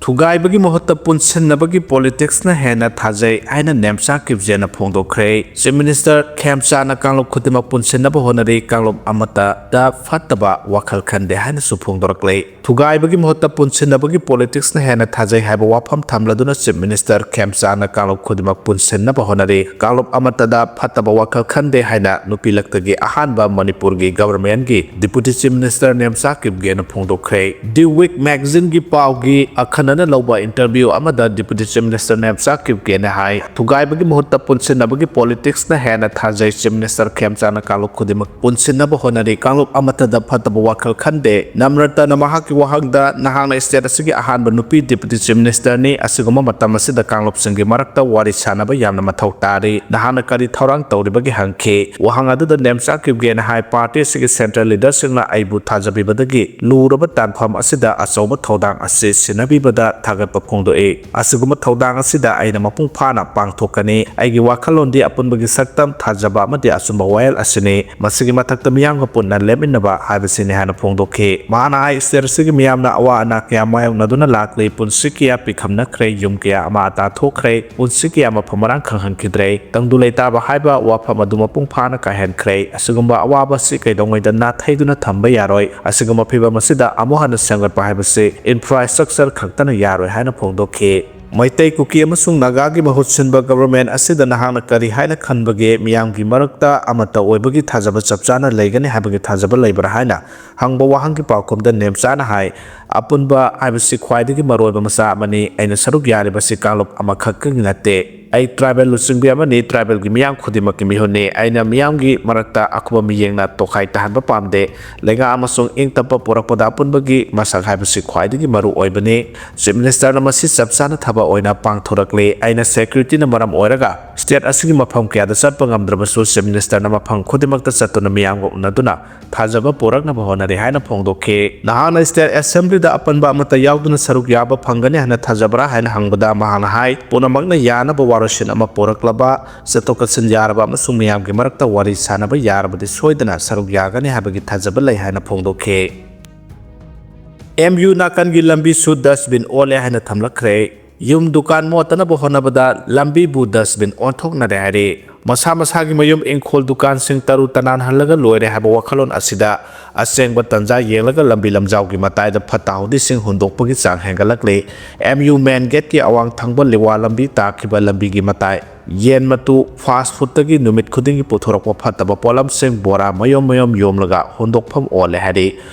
ꯊꯨꯒꯥꯏꯕꯒꯤ ꯃꯍꯨꯠꯇ ꯄꯨꯟꯁꯤꯟꯅꯕꯒꯤ politicsꯅ ꯍꯦꯟꯅ ꯊꯥꯖꯩ ꯍꯥꯏꯅ ꯅꯦꯝꯆꯥ ꯀꯤꯞꯒꯦꯅ ꯐꯣꯡꯗꯣꯛꯈ꯭ꯔꯦ꯫ Chief Minister ꯈꯦꯝꯆꯥꯅ ꯀꯥꯡꯂꯨꯞ ꯈꯨꯗꯤꯡꯃꯛ ꯄꯨꯟꯁꯤꯟꯅꯕ ꯍꯣꯠꯅꯔꯤ, ꯀꯥꯡꯂꯨꯞ ꯑꯃꯠꯇꯗ ꯐꯠꯇꯕ ꯋꯥꯈꯜ ꯈꯟꯗꯦ ꯍꯥꯏꯅꯁꯨ ꯐꯣꯡꯗꯣꯔꯛꯂꯦ꯫ ꯊꯨꯒꯥꯏꯕꯒꯤ ꯃꯍꯨꯠꯇ ꯄꯨꯟꯁꯤꯟꯅꯕꯒꯤ politicsꯅ ꯍꯦꯟꯅ ꯊꯥꯖꯩ ꯍꯥꯏꯕ ꯋꯥꯐꯝ ꯊꯝꯂꯗꯨꯅ Chief Minister ꯈꯦꯝꯆꯥꯅ ꯀꯥꯡꯂꯨꯞ ꯈꯨꯗꯤꯡꯃꯛ ꯄꯨꯟꯁꯤꯟꯅꯕ ꯍꯣꯠꯅꯔꯤ, ꯀꯥꯡꯂꯨꯞ ꯑꯃꯠꯇꯗ ꯐꯠꯇꯕ ꯋꯥꯈꯜ ꯈꯟꯗꯦ ꯍꯥꯏꯅ ꯅꯨꯄꯤ ꯂꯛꯇꯒꯤ ꯑꯍꯥꯟꯕ ꯃꯅꯤꯄꯨꯔꯒꯤ governmentꯀꯤ Deputy Chief Minister Nemcha ꯀꯤꯞꯒꯦꯅ ꯐꯣꯡꯗꯣꯛꯈ꯭ꯔꯦ꯫ The Week magazineꯒꯤ ꯄꯥꯎꯒꯤ ꯑꯈꯟꯅ ꯂꯧꯕ interview ꯑꯃꯗ Deputy Chief Minister ꯅꯦꯝꯆꯥ ꯀꯤꯞꯒꯦꯅ ꯍꯥꯏ, ꯊꯨꯒꯥꯏꯕꯒꯤ ꯃꯍꯨꯠꯇ ꯄꯨꯟꯁꯤꯟꯅꯕꯒꯤ politics ꯅ ꯍꯦꯟꯅ ꯊꯥꯖꯩ꯫ Chief Minister ꯈꯦꯝꯆꯥꯅ ꯀꯥꯡꯂꯨꯞ ꯈꯨꯗꯤꯡꯃꯛ ꯄꯨꯟꯁꯤꯟꯅꯕ ꯍꯣꯠꯅꯔꯤ, ꯀꯥꯡꯂꯨꯞ ꯑꯃꯠꯇꯗ ꯐꯠꯇꯕ ꯋꯥꯈꯜ ꯈꯟꯗꯦ꯫ ꯅꯝꯔꯇꯅ ꯃꯍꯥꯛꯀꯤ ꯋꯥꯍꯪꯗ, "ꯅꯍꯥꯛꯅ state ꯑꯁꯤꯒꯤ ꯑꯍꯥꯟꯕ ꯅꯨꯄꯤ Deputy Chief Minister ꯅꯤ, ꯑꯁꯤꯒꯨꯝꯕ ꯃꯇꯝ ꯑꯁꯤꯗ ꯀꯥꯡꯂꯨꯞꯁꯤꯡꯒꯤ ꯃꯔꯛꯇ ꯋꯥꯔꯤ ꯁꯥꯅꯕ ꯌꯥꯝꯅ ꯃꯊꯧ ꯇꯥꯔꯤ꯫ ꯅꯍꯥꯛꯅ ꯀꯔꯤ ꯊꯧꯔꯥꯡ ꯇꯧꯔꯤꯕꯒꯦ?" ꯍꯪꯈꯤ꯫ ꯋꯥꯍꯪ ꯑꯗꯨꯗ ꯅꯦꯝꯆꯥ ꯀꯤꯞꯒꯦꯅ ꯍꯥꯏ, "Party ꯑꯁꯤꯒꯤ central leader ꯁꯤꯡꯅ ꯑꯩꯕꯨ ꯊꯥꯖꯕꯤꯕꯗꯒꯤ ꯂꯨꯔꯕ ꯇꯥꯟꯐꯝ ꯑꯁꯤꯗ ꯑꯆꯧꯕ ꯊꯧꯗꯥꯡ ꯑꯁꯤ ꯁꯤꯟꯅꯕꯤꯕꯗ ꯊꯥꯒꯠꯄ ꯐꯣꯡꯗꯣꯛꯏ꯫ ꯑꯁꯤꯒꯨꯝꯕ ꯊꯧꯗꯥꯡ ꯑꯁꯤꯗ ꯑꯩꯅ ꯃꯄꯨꯡ ꯐꯥꯅ ꯄꯥꯡꯊꯣꯛꯀꯅꯤ꯫ ꯑꯩꯒꯤ ꯋꯥꯈꯜꯂꯣꯟꯗꯤ ꯑꯄꯨꯟꯕꯒꯤ ꯁꯛꯇꯝ, ꯊꯥꯖꯕ ꯑꯃꯗꯤ ꯑꯆꯨꯝꯕ ꯋꯥꯌꯦꯜ ꯑꯁꯤꯅꯤ꯫ ꯃꯁꯤꯒꯤ ꯃꯊꯛꯇ ꯃꯤꯌꯥꯝꯒ ꯄꯨꯟꯅ ꯂꯦꯞꯃꯤꯟꯅꯕ ꯍꯥꯏꯕꯁꯤꯅꯤ" ꯍꯥꯏꯅ ꯐꯣꯡꯗꯣꯛꯈꯤ꯫ ꯃꯍꯥꯛꯅ ꯍꯥꯏ, "State ꯑꯁꯤꯒꯤ ꯃꯤꯌꯥꯝꯅ ꯑꯋꯥ ꯑꯅꯥ ꯀꯌꯥ ꯃꯥꯌꯣꯛꯅꯗꯨꯅ ꯂꯥꯛꯂꯤ, ꯄꯨꯟꯁꯤ ꯀꯌꯥ ꯄꯤꯈꯝꯅꯈ꯭ꯔꯦ, ꯌꯨꯝ ꯀꯌꯥ ꯑꯃ ꯑꯇꯥ ꯊꯣꯛꯈ꯭ꯔꯦ, ꯄꯨꯟꯁꯤ ꯀꯌꯥ ꯃꯐꯝ ꯃꯔꯥꯡ ꯈꯪꯍꯟꯈꯤꯗ꯭ꯔꯦ꯫ ꯇꯪꯗꯨ ꯂꯩꯇꯥꯕ ꯍꯥꯏꯕ ꯋꯥꯐꯝ ꯑꯗꯨ ꯃꯄꯨꯡ ꯐꯥꯅ ꯀꯥꯏꯍꯟꯈ꯭ꯔꯦ꯫ ꯑꯁꯤꯒꯨꯝꯕ ꯑꯋꯥꯕ ꯑꯁꯤ ꯀꯩꯗꯧꯉꯩꯗ ꯅꯥꯊꯩꯗꯨꯅ ꯊꯝꯕ ꯌꯥꯔꯣꯏ꯫ ꯑꯁꯤꯒꯨꯝꯕ ꯐꯤꯚꯝ ꯑꯁꯤꯗ ꯑꯃꯨꯛ ꯍꯟꯅ ꯁꯦꯝꯒꯠꯄ ꯍꯥꯏꯕꯁꯤ infrastructure ꯈꯛꯇꯅ ꯌꯥꯔꯣꯏ" ꯍꯥꯏꯅ ꯐꯣꯡꯗꯣꯛꯈꯤ꯫ "ꯃꯩꯇꯩ, ꯀꯨꯀꯤ ꯑꯃꯁꯨꯡ ꯅꯥꯒꯥꯒꯤ ꯃꯍꯨꯠ ꯁꯤꯟꯕ government ꯑꯁꯤꯗ ꯅꯍꯥꯛꯅ ꯀꯔꯤ ꯍꯥꯏꯅ ꯈꯟꯕꯒꯦ? ꯃꯤꯌꯥꯝꯒꯤ ꯃꯔꯛꯇ ꯑꯃꯠꯇ ꯑꯣꯏꯕꯒꯤ ꯊꯥꯖꯕ ꯆꯞ ꯆꯥꯅ ꯂꯩꯒꯅꯤ ꯍꯥꯏꯕꯒꯤ ꯊꯥꯖꯕ ꯂꯩꯕ꯭ꯔꯥ?" ꯍꯥꯏꯅ ꯍꯪꯕ ꯋꯥꯍꯪꯒꯤ ꯄꯥꯎꯈꯨꯝꯗ ꯅꯦꯝꯆꯥꯅ ꯍꯥꯏ, "ꯑꯄꯨꯟꯕ ꯍꯥꯏꯕꯁꯤ ꯈ꯭ꯋꯥꯏꯗꯒꯤ ꯃꯔꯨꯑꯣꯏꯕ ꯃꯆꯥꯛ ꯑꯃꯅꯤ꯫ ꯑꯩꯅ ꯁꯔꯨꯛ ꯌꯥꯔꯤꯕꯁꯤ ꯀꯥꯡꯂꯨꯞ ꯑꯃꯈꯛꯇꯒꯤ ꯅꯠꯇꯦ꯫ ꯑꯩ tribal ꯂꯨꯆꯤꯡꯕꯤ ꯑꯃꯅꯤ, tribalꯒꯤ ꯃꯤꯌꯥꯝ ꯈꯨꯗꯤꯡꯃꯛꯀꯤ ꯃꯤꯍꯨꯠꯅꯤ꯫ ꯑꯩꯅ ꯃꯤꯌꯥꯝꯒꯤ ꯃꯔꯛꯇ ꯑꯈꯨꯕ ꯃꯤꯠꯌꯦꯡꯅ ꯇꯣꯈꯥꯏ ꯇꯥꯍꯟꯕ ꯄꯥꯝꯗꯦ꯫ ꯂꯩꯉꯥꯛ ꯑꯃꯁꯨꯡ ꯏꯪ ꯇꯞꯄ ꯄꯨꯔꯛꯄꯗ ꯑꯄꯨꯟꯕꯒꯤ ꯃꯁꯛ ꯍꯥꯏꯕꯁꯤ ꯈ꯭ꯋꯥꯏꯗꯒꯤ ꯃꯔꯨ ꯑꯣꯏꯕꯅꯤ꯫ Chief Ministerꯅ ꯃꯁꯤ ꯆꯞ ꯆꯥꯅ ꯊꯕꯛ ꯑꯣꯏꯅ ꯄꯥꯡꯊꯣꯔꯛꯂꯤ꯫ ꯑꯩꯅ securityꯅ ꯃꯔꯝ ꯑꯣꯏꯔꯒ state ꯑꯁꯤꯒꯤ ꯃꯐꯝ ꯀꯌꯥꯗ ꯆꯠꯄ ꯉꯝꯗ꯭ꯔꯕꯁꯨ, Chief Ministerꯅ ꯃꯐꯝ ꯈꯨꯗꯤꯡꯃꯛꯇ ꯆꯠꯇꯨꯅ ꯃꯤꯌꯥꯝꯒ ꯎꯅꯗꯨꯅ ꯊꯥꯖꯕ ꯄꯨꯔꯛꯅꯕ ꯍꯣꯠꯅꯔꯤ" ꯍꯥꯏꯅ ꯐꯣꯡꯗꯣꯛꯈꯤ꯫ "ꯅꯍꯥꯛꯅ state assemblyꯗ ꯑꯄꯟꯕ ꯑꯃꯠꯇ ꯌꯥꯎꯗꯅ ꯁꯔꯨꯛ ꯌꯥꯕ ꯐꯪꯒꯅꯤ ꯍꯥꯏꯅ ꯊꯥꯖꯕ꯭ꯔꯥ?" ꯍꯥꯏꯅ ꯍꯪꯕꯗ ꯃꯍꯥꯛꯅ ꯍꯥꯏ, "ꯄꯨꯝꯅꯃꯛꯅ ꯌꯥꯅꯕ ꯋꯥꯔꯣꯏꯁꯤꯟ ꯑꯃ ꯄꯨꯔꯛꯂꯕ, ꯆꯠꯊꯣꯛ ꯆꯠꯁꯤꯟ ꯌꯥꯔꯕ ꯑꯃꯁꯨꯡ ꯃꯤꯌꯥꯝꯒꯤ ꯃꯔꯛꯇ ꯋꯥꯔꯤ ꯁꯥꯅꯕ ꯌꯥꯔꯕꯗꯤ ꯁꯣꯏꯗꯅ ꯁꯔꯨꯛ ꯌꯥꯒꯅꯤ ꯍꯥꯏꯕꯒꯤ ꯊꯥꯖꯕ ꯂꯩ" ꯍꯥꯏꯅ ꯐꯣꯡꯗꯣꯛꯈꯤ꯫ M U ꯅꯥꯀꯟꯒꯤ ꯂꯝꯕꯤꯁꯨ dustbin ꯑꯣꯜꯂꯦ ꯍꯥꯏꯅ ꯊꯝꯂꯛꯈ꯭ꯔꯦ꯫ ꯌꯨꯝ ꯗꯨꯀꯥꯟ ꯃꯣꯠꯇꯅꯕ ꯍꯣꯠꯅꯕꯗ ꯂꯝꯕꯤꯕꯨ dustbin ꯑꯣꯟꯊꯣꯛꯅꯔꯦ ꯍꯥꯏꯔꯤ꯫ ꯃꯁꯥ ꯃꯁꯥꯒꯤ ꯃꯌꯨꯝ ꯏꯪꯈꯣꯜ ꯗꯨꯀꯥꯟꯁꯤꯡ ꯇꯔꯨ ꯇꯅꯥꯟꯍꯜꯂꯒ ꯂꯣꯏꯔꯦ ꯍꯥꯏꯕ ꯋꯥꯈꯜꯂꯣꯟ ꯑꯁꯤꯗ ꯑꯁꯦꯡꯕ ꯇꯟꯖꯥ ꯌꯦꯡꯂꯒ ꯂꯝꯕꯤ ꯂꯝꯖꯥꯎꯒꯤ ꯃꯇꯥꯏꯗ ꯐꯠꯇ ꯍꯥꯎꯗꯤꯁꯤꯡ ꯍꯨꯟꯗꯣꯛꯄꯒꯤ ꯆꯥꯡ ꯍꯦꯟꯒꯠꯂꯛꯂꯤ꯫ ꯑꯦꯝ ꯌꯨ ꯃꯦꯟ ꯒꯦꯠꯀꯤ ꯑꯋꯥꯡ ꯊꯪꯕ ꯂꯤꯋꯥ ꯂꯝꯕꯤ ꯇꯥꯈꯤꯕ ꯂꯝꯕꯤꯒꯤ ꯃꯇꯥꯏ ꯌꯦꯟ ꯃꯇꯨ ꯐꯥꯁ ꯐꯨꯗꯇꯒꯤ ꯅꯨꯃꯤꯠ ꯈꯨꯗꯤꯡꯒꯤ ꯄꯨꯊꯣꯔꯛꯄ ꯐꯠꯇꯕ ꯄꯣꯠꯂꯝꯁꯤꯡ ꯕꯣꯔꯥ ꯃꯌꯣꯝ ꯃꯌꯣꯝ ꯌꯣꯝꯂꯒ ꯍꯨꯟꯗꯣꯛꯐꯝ ꯑꯣꯜꯂꯦ ꯍꯥꯏꯔꯤ꯫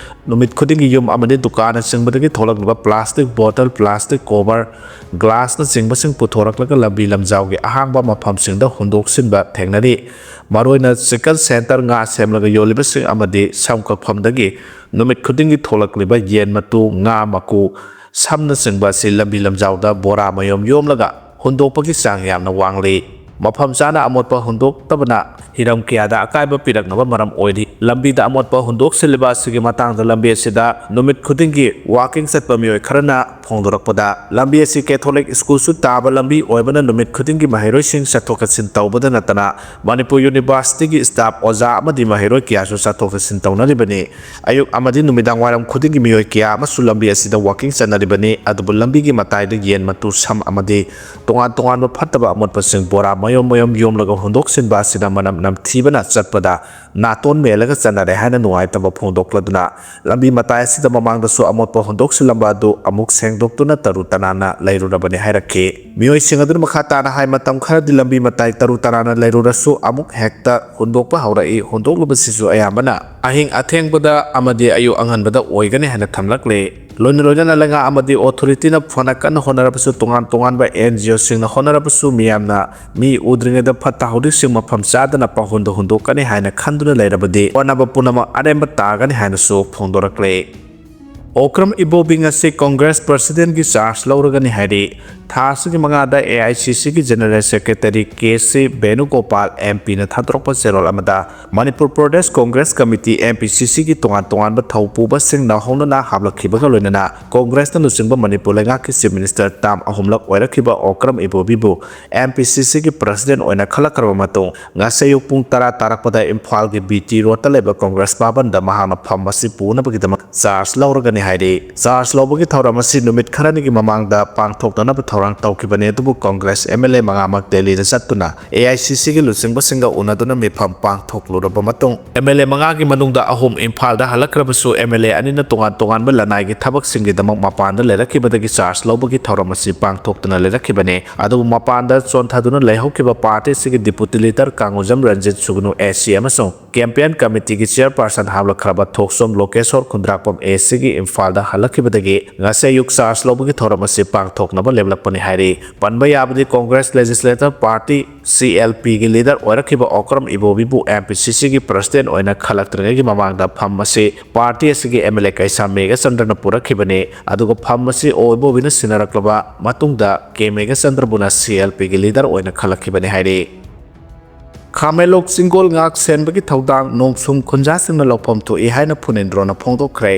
ꯅꯨꯃꯤꯠ ꯈꯨꯗꯤꯡꯒꯤ ꯌꯨꯝ ꯑꯃꯗꯤ ꯗꯨꯀꯥꯟꯅꯆꯤꯡꯕꯗꯒꯤ ꯊꯣꯛꯂꯛꯂꯤꯕ ꯄ꯭ꯂꯥꯁꯇꯤꯛ ꯕꯣꯇꯜ, ꯄ꯭ꯂꯥꯁꯇꯤꯛ ꯀꯣꯚꯔ, ꯒ꯭ꯂꯥꯁꯅꯆꯤꯡꯕꯁꯤꯡ ꯄꯨꯊꯣꯔꯛꯂꯒ ꯂꯝꯕꯤ ꯂꯝꯖꯥꯎꯒꯤ ꯑꯍꯥꯡꯕ ꯃꯐꯝꯁꯤꯡꯗ ꯍꯨꯟꯗꯣꯛꯁꯤꯟꯕ ꯊꯦꯡꯅꯔꯤ꯫ ꯃꯔꯨꯑꯣꯏꯅ ꯆꯤꯀꯟ ꯁꯦꯟꯇꯔ, ꯉꯥ ꯁꯦꯝꯂꯒ ꯌꯣꯜꯂꯤꯕꯁꯤꯡ ꯑꯃꯗꯤ ꯁꯝ ꯀꯛꯐꯝꯗꯒꯤ ꯅꯨꯃꯤꯠ ꯈꯨꯗꯤꯡꯒꯤ ꯊꯣꯛꯂꯛꯂꯤꯕ ꯌꯦꯟ ꯃꯇꯨ, ꯉꯥ ꯃꯀꯨ, ꯁꯝꯅꯆꯤꯡꯕ ꯑꯁꯤ ꯂꯝꯕꯤ ꯂꯝꯖꯥꯎꯗ ꯕꯣꯔꯥ ꯃꯌꯣꯝ ꯌꯣꯝꯂꯒ ꯍꯨꯟꯗꯣꯛꯄꯒꯤ ꯆꯥꯡ ꯌꯥꯝꯅ ꯋꯥꯡꯂꯤ꯫ ꯃꯐꯝ ꯆꯥꯅ ꯑꯃꯣꯠꯄ ꯍꯨꯟꯗꯣꯛꯇꯕꯅ ꯍꯤꯔꯝ ꯀꯌꯥꯗ ꯑꯀꯥꯏꯕ ꯄꯤꯔꯛꯅꯕ ꯃꯔꯝ ꯑꯣꯏꯔꯤ꯫ ꯂꯝꯕꯤꯗ ꯑꯃꯣꯠꯄ ꯍꯨꯟꯗꯣꯛꯁꯤꯜꯂꯤꯕ ꯑꯁꯤꯒꯤ ꯃꯇꯥꯡꯗ ꯂꯝꯕꯤ ꯑꯁꯤꯗ ꯅꯨꯃꯤꯠ ꯈꯨꯗꯤꯡꯒꯤ ꯋꯥꯀꯤꯡ ꯆꯠꯄ ꯃꯤꯑꯣꯏ ꯈꯔꯅ ꯐꯣꯡꯗꯣꯔꯛꯄꯗ, ꯂꯝꯕꯤ ꯑꯁꯤ ꯀꯦꯊꯣꯂꯤꯛ ꯁ꯭ꯀꯨꯜꯁꯨ ꯇꯥꯕ ꯂꯝꯕꯤ ꯑꯣꯏꯕꯅ ꯅꯨꯃꯤꯠ ꯈꯨꯗꯤꯡꯒꯤ ꯃꯍꯩꯔꯣꯏꯁꯤꯡ ꯆꯠꯊꯣꯛ ꯆꯠꯁꯤꯟ ꯇꯧꯕꯗ ꯅꯠꯇꯅ ꯃꯅꯤꯄꯨꯔ ꯌꯨꯅꯤꯚꯔꯁꯤꯇꯤꯒꯤ ꯁ꯭ꯇꯥꯐ, ꯑꯣꯖꯥ ꯑꯃꯗꯤ ꯃꯍꯩꯔꯣꯏ ꯀꯌꯥꯁꯨ ꯆꯠꯊꯣꯛ ꯆꯠꯁꯤꯟ ꯇꯧꯅꯔꯤꯕꯅꯤ꯫ ꯑꯌꯨꯛ ꯑꯃꯗꯤ ꯅꯨꯃꯤꯗꯥꯡ ꯋꯥꯏꯔꯝ ꯈꯨꯗꯤꯡꯒꯤ ꯃꯤꯑꯣꯏ ꯀꯌꯥ ꯑꯃꯁꯨ ꯂꯝꯕꯤ ꯑꯁꯤꯗ ꯋꯥꯀꯤꯡ ꯆꯠꯅꯔꯤꯕꯅꯤ꯫ ꯑꯗꯨꯕꯨ ꯂꯝꯕꯤꯒꯤ ꯃꯇꯥꯏꯗ ꯌꯦꯟ ꯃꯇꯨ, ꯁꯝ ꯑꯃꯗꯤ ꯇꯣꯉꯥꯟ ꯇꯣꯉꯥꯟꯕ ꯐꯠꯇꯕ ꯑꯃꯣꯠꯄꯁꯤꯡ ꯕꯣꯔꯥ ꯃꯌꯣꯝ ꯃꯌꯣꯝ ꯌꯣꯝꯂꯒ ꯍꯨꯟꯗꯣꯛꯁꯤꯟꯕ ꯑꯁꯤꯅ ꯃꯅꯝ ꯅꯝꯊꯤꯕꯅ ꯆꯠꯄꯗ ꯅꯥꯇꯣꯟ ꯃꯦꯜꯂꯒ ꯆꯠꯅꯔꯦ ꯍꯥꯏꯅ ꯅꯨꯡꯉꯥꯏꯇꯕ ꯐꯣꯡꯗꯣꯛꯂꯗꯨꯅ ꯂꯝꯕꯤ ꯃꯇꯥꯏ ꯑꯁꯤꯗ ꯃꯃꯥꯡꯗꯁꯨ ꯑꯃꯣꯠꯄ ꯍꯨꯟꯗꯣꯛꯁꯤꯜꯂꯝꯕ ꯑꯗꯨ ꯑꯃꯨꯛ ꯁꯦꯡꯗꯣꯛꯇꯨꯅ ꯇꯔꯨ ꯇꯅꯥꯟꯅ ꯂꯩꯔꯨꯔꯕꯅꯤ ꯍꯥꯏꯔꯛꯈꯤ꯫ ꯃꯤꯑꯣꯏꯁꯤꯡ ꯑꯗꯨꯅ ꯃꯈꯥ ꯇꯥꯅ ꯍꯥꯏ, ꯃꯇꯝ ꯈꯔꯗꯤ ꯂꯝꯕꯤ ꯃꯇꯥꯏ ꯇꯔꯨ ꯇꯅꯥꯟꯅ ꯂꯩꯔꯨꯔꯁꯨ ꯑꯃꯨꯛ ꯍꯦꯛꯇ ꯍꯨꯟꯗꯣꯛꯄ ꯍꯧꯔꯛꯏ꯫ ꯍꯨꯟꯗꯣꯛꯂꯨꯕꯁꯤꯁꯨ ꯑꯌꯥꯝꯕꯅ ꯑꯍꯤꯡ ꯑꯊꯦꯡꯕꯗ ꯑꯃꯗꯤ ꯑꯌꯨꯛ ꯑꯉꯟꯕꯗ ꯑꯣꯏꯒꯅꯤ ꯍꯥꯏꯅ ꯊꯝꯂꯛꯂꯤ꯫ ꯂꯣꯏꯅ ꯂꯣꯏꯅꯅ ꯂꯩꯉꯥꯛ ꯑꯃꯗꯤ ꯑꯣꯊꯣꯔꯤꯇꯤꯅ ꯐꯅ ꯀꯟꯅ ꯍꯣꯠꯅꯔꯕꯁꯨ, ꯇꯣꯉꯥꯟ ꯇꯣꯉꯥꯟꯕ ꯑꯦꯟ ꯖꯤ ꯑꯣꯁꯤꯡꯅ ꯍꯣꯠꯅꯔꯕꯁꯨ, ꯃꯤꯌꯥꯝꯅ ꯃꯤ ꯎꯗ꯭ꯔꯤꯉꯩꯗ ꯐꯠꯇ ꯍꯥꯎꯗꯤꯁꯤꯡ ꯃꯐꯝ ꯆꯥꯗꯅ ꯄꯪꯍꯨꯟꯗ ꯍꯨꯟꯗꯣꯛꯀꯅꯤ ꯍꯥꯏꯅ ꯈꯟꯗꯨꯅ ꯂꯩꯔꯕꯗꯤ ꯍꯣꯠꯅꯕ ꯄꯨꯝꯅꯃꯛ ꯑꯔꯦꯝꯕ ꯇꯥꯒꯅꯤ ꯍꯥꯏꯅꯁꯨ ꯐꯣꯡꯗꯣꯔꯛꯂꯦ꯫ ꯑꯣꯀ꯭ꯔꯝ ꯏꯕꯣꯕꯤ ꯉꯁꯤ ꯀꯣꯡꯒ꯭ꯔꯦꯁ ꯄ꯭ꯔꯁꯤꯗꯦꯟꯒꯤ ꯆꯥꯔꯖ ꯂꯧꯔꯒꯅꯤ ꯍꯥꯏꯔꯤ꯫ ꯊꯥ ꯑꯁꯤꯒꯤ ꯃꯉꯥꯗ ꯑꯦ ꯑꯥꯏ ꯁꯤ ꯁꯤꯒꯤ general secretary K C ꯕꯦꯅꯨꯒꯣꯄꯥꯜ M ꯄꯤꯅ ꯊꯥꯗꯣꯔꯛꯄ ꯆꯦꯔꯣꯜ ꯑꯃꯗ, Manipur Pradesh Congress committee, M P ꯁꯤ ꯁꯤꯒꯤ ꯇꯣꯉꯥꯟ ꯇꯣꯉꯥꯟꯕ ꯊꯧ ꯄꯨꯕꯁꯤꯡꯅ ꯍꯧꯅꯅ ꯍꯥꯞꯂꯛꯈꯤꯕꯒ ꯂꯣꯏꯅꯅ ꯀꯣꯡꯒ꯭ꯔꯦꯁꯅ ꯂꯨꯆꯤꯡꯕ ꯃꯅꯤꯄꯨꯔ ꯂꯩꯉꯥꯛꯀꯤ ꯆꯤꯐ ꯃꯤꯅꯤꯁꯇꯔ ꯇꯥꯝ ꯑꯍꯨꯝꯂꯛ ꯑꯣꯏꯔꯛꯈꯤꯕ ꯑꯣꯀ꯭ꯔꯝ ꯏꯕꯣꯕꯤꯕꯨ ꯑꯦꯝ ꯄꯤ ꯁꯤ ꯁꯤꯒꯤ ꯄ꯭ꯔꯁꯤꯗꯦꯟ ꯑꯣꯏꯅ ꯈꯜꯂꯛꯈ꯭ꯔꯕ ꯃꯇꯨꯡ, ꯉꯁꯤ ꯑꯌꯨꯛ ꯄꯨꯡ ꯇꯔꯥ ꯇꯥꯔꯛꯄꯗ ꯏꯝꯐꯥꯜꯒꯤ ꯕꯤ ꯇꯤ ꯔꯣꯗꯇ ꯂꯩꯕ ꯀꯣꯡꯒ꯭ꯔꯦꯁ ꯚꯕꯟꯗ ꯃꯍꯥꯛꯅ ꯐꯝ ꯑꯁꯤ ꯄꯨꯅꯕꯒꯤꯗꯃꯛ ꯆꯥꯔꯖ ꯂꯧꯔꯒꯅꯤ ꯍꯥꯏꯔꯤ꯫ ꯆꯥꯔꯖ ꯂꯧꯕꯒꯤ ꯊꯧꯔꯝ ꯑꯁꯤ ꯅꯨꯃꯤꯠ ꯈꯔꯅꯤꯒꯤ ꯃꯃꯥꯡꯗ ꯄꯥꯡꯊꯣꯛꯅꯅꯕ ꯊꯧꯔꯥꯡ ꯇꯧꯈꯤꯕꯅꯤ, ꯑꯗꯨꯕꯨ ꯀꯣꯡꯒ꯭ꯔꯦꯁ MLA ꯃꯉꯥꯃꯛ ꯗꯦꯜꯂꯤꯗ ꯆꯠꯇꯨꯅ AICCꯒꯤ ꯂꯨꯆꯤꯡꯕꯁꯤꯡꯒ ꯎꯅꯗꯨꯅ ꯃꯤꯐꯝ ꯄꯥꯡꯊꯣꯛꯂꯨꯔꯕ ꯃꯇꯨꯡ, MLA ꯃꯉꯥꯒꯤ ꯃꯅꯨꯡꯗ ꯑꯍꯨꯝ ꯏꯝꯐꯥꯜꯗ ꯍꯜꯂꯛꯈ꯭ꯔꯕꯁꯨ, MLA ꯑꯅꯤꯅ ꯇꯣꯉꯥꯟ ꯇꯣꯉꯥꯟꯕ ꯂꯅꯥꯏꯒꯤ ꯊꯕꯛꯁꯤꯡꯒꯤꯗꯃꯛ ꯃꯄꯥꯟꯗ ꯂꯩꯔꯛꯈꯤꯕꯗꯒꯤ ꯆꯥꯔꯖ ꯂꯧꯕꯒꯤ ꯊꯧꯔꯝ ꯑꯁꯤ ꯄꯥꯡꯊꯣꯛꯇꯨꯅ ꯂꯩꯔꯛꯈꯤꯕꯅꯤ꯫ ꯑꯗꯨꯕꯨ ꯃꯄꯥꯟꯗ ꯆꯣꯟꯊꯗꯨꯅ ꯂꯩꯍꯧꯈꯤꯕ ꯄꯥꯔꯇꯤ ꯑꯁꯤꯒꯤ ꯗꯤꯄꯨꯇꯤ ꯂꯤꯗꯔ ꯀꯥꯡꯉꯨꯖꯝ ꯔꯟꯖꯤꯠ ꯁꯨꯒꯅꯨ, AC, ꯑꯃꯁꯨꯡ ꯀꯦꯝꯄꯦꯟ ꯀꯃꯤꯇꯤꯒꯤ ꯆꯤꯌꯔꯄꯥꯔꯁꯟ ꯍꯥꯞꯂꯛꯈ꯭ꯔꯕ ꯊꯣꯛꯆꯣꯝ ꯂꯣꯀꯦꯁꯣꯔ ꯈꯨꯟꯗ꯭ꯔꯥꯛꯄꯝ, ACꯒꯤ ꯏꯝꯐꯥꯜꯗ ꯍꯜꯂꯛꯈꯤꯕꯗꯒꯤ ꯉꯁꯤ ꯑꯌꯨꯛ ꯆꯥꯔꯖ ꯂꯧꯕꯒꯤ ꯊꯧꯔꯝ ꯑꯁꯤ ꯄꯥꯡꯊꯣꯛꯅꯕ ꯂꯦꯞꯂꯛꯄꯅꯤ ꯍꯥꯏꯔꯤ꯫ ꯄꯟꯕ ꯌꯥꯕꯗꯤ, ꯀꯣꯡꯒ꯭ꯔꯦꯁ ꯂꯦꯖꯤꯁꯂꯦꯇꯔ ꯄꯥꯔꯇꯤ, CLPꯒꯤ ꯂꯤꯗꯔ ꯑꯣꯏꯔꯛꯈꯤꯕ ꯑꯣꯀ꯭ꯔꯝ ꯏꯕꯣꯕꯤꯕꯨ MPCCꯒꯤ ꯄ꯭ꯔꯁꯤꯗꯦꯟ ꯑꯣꯏꯅ ꯈꯜꯂꯛꯇ꯭ꯔꯤꯉꯩꯒꯤ ꯃꯃꯥꯡꯗ ꯐꯝ ꯑꯁꯤ ꯄꯥꯔꯇꯤ ꯑꯁꯤꯒꯤ MLA ꯀꯩꯁꯥꯝ ꯃꯦꯘꯆꯟꯗ꯭ꯔꯅ ꯄꯨꯔꯛꯈꯤꯕꯅꯤ꯫ ꯑꯗꯨꯒ ꯐꯝ ꯑꯁꯤ ꯑꯣ ꯏꯕꯣꯕꯤꯅ ꯁꯤꯟꯅꯔꯛꯂꯕ ꯃꯇꯨꯡꯗ ꯀꯦ ꯃꯦꯘꯆꯟꯗ꯭ꯔꯕꯨꯅ CLPꯒꯤ ꯂꯤꯗꯔ ꯑꯣꯏꯅ ꯈꯜꯂꯛꯈꯤꯕꯅꯤ ꯍꯥꯏꯔꯤ꯫ ꯈꯥꯃꯦꯂꯣꯛ ꯆꯤꯡꯒꯣꯜ ꯉꯥꯛ ꯁꯦꯟꯕꯒꯤ ꯊꯧꯗꯥꯡ ꯅꯣꯡꯁꯨꯝ ꯈꯨꯟꯖꯥꯁꯤꯡꯅ ꯂꯧꯐꯝ ꯊꯣꯛꯏ ꯍꯥꯏꯅ ꯐꯨꯅꯤꯟꯗ꯭ꯔꯣꯅ ꯐꯣꯡꯗꯣꯛꯈ꯭ꯔꯦ꯫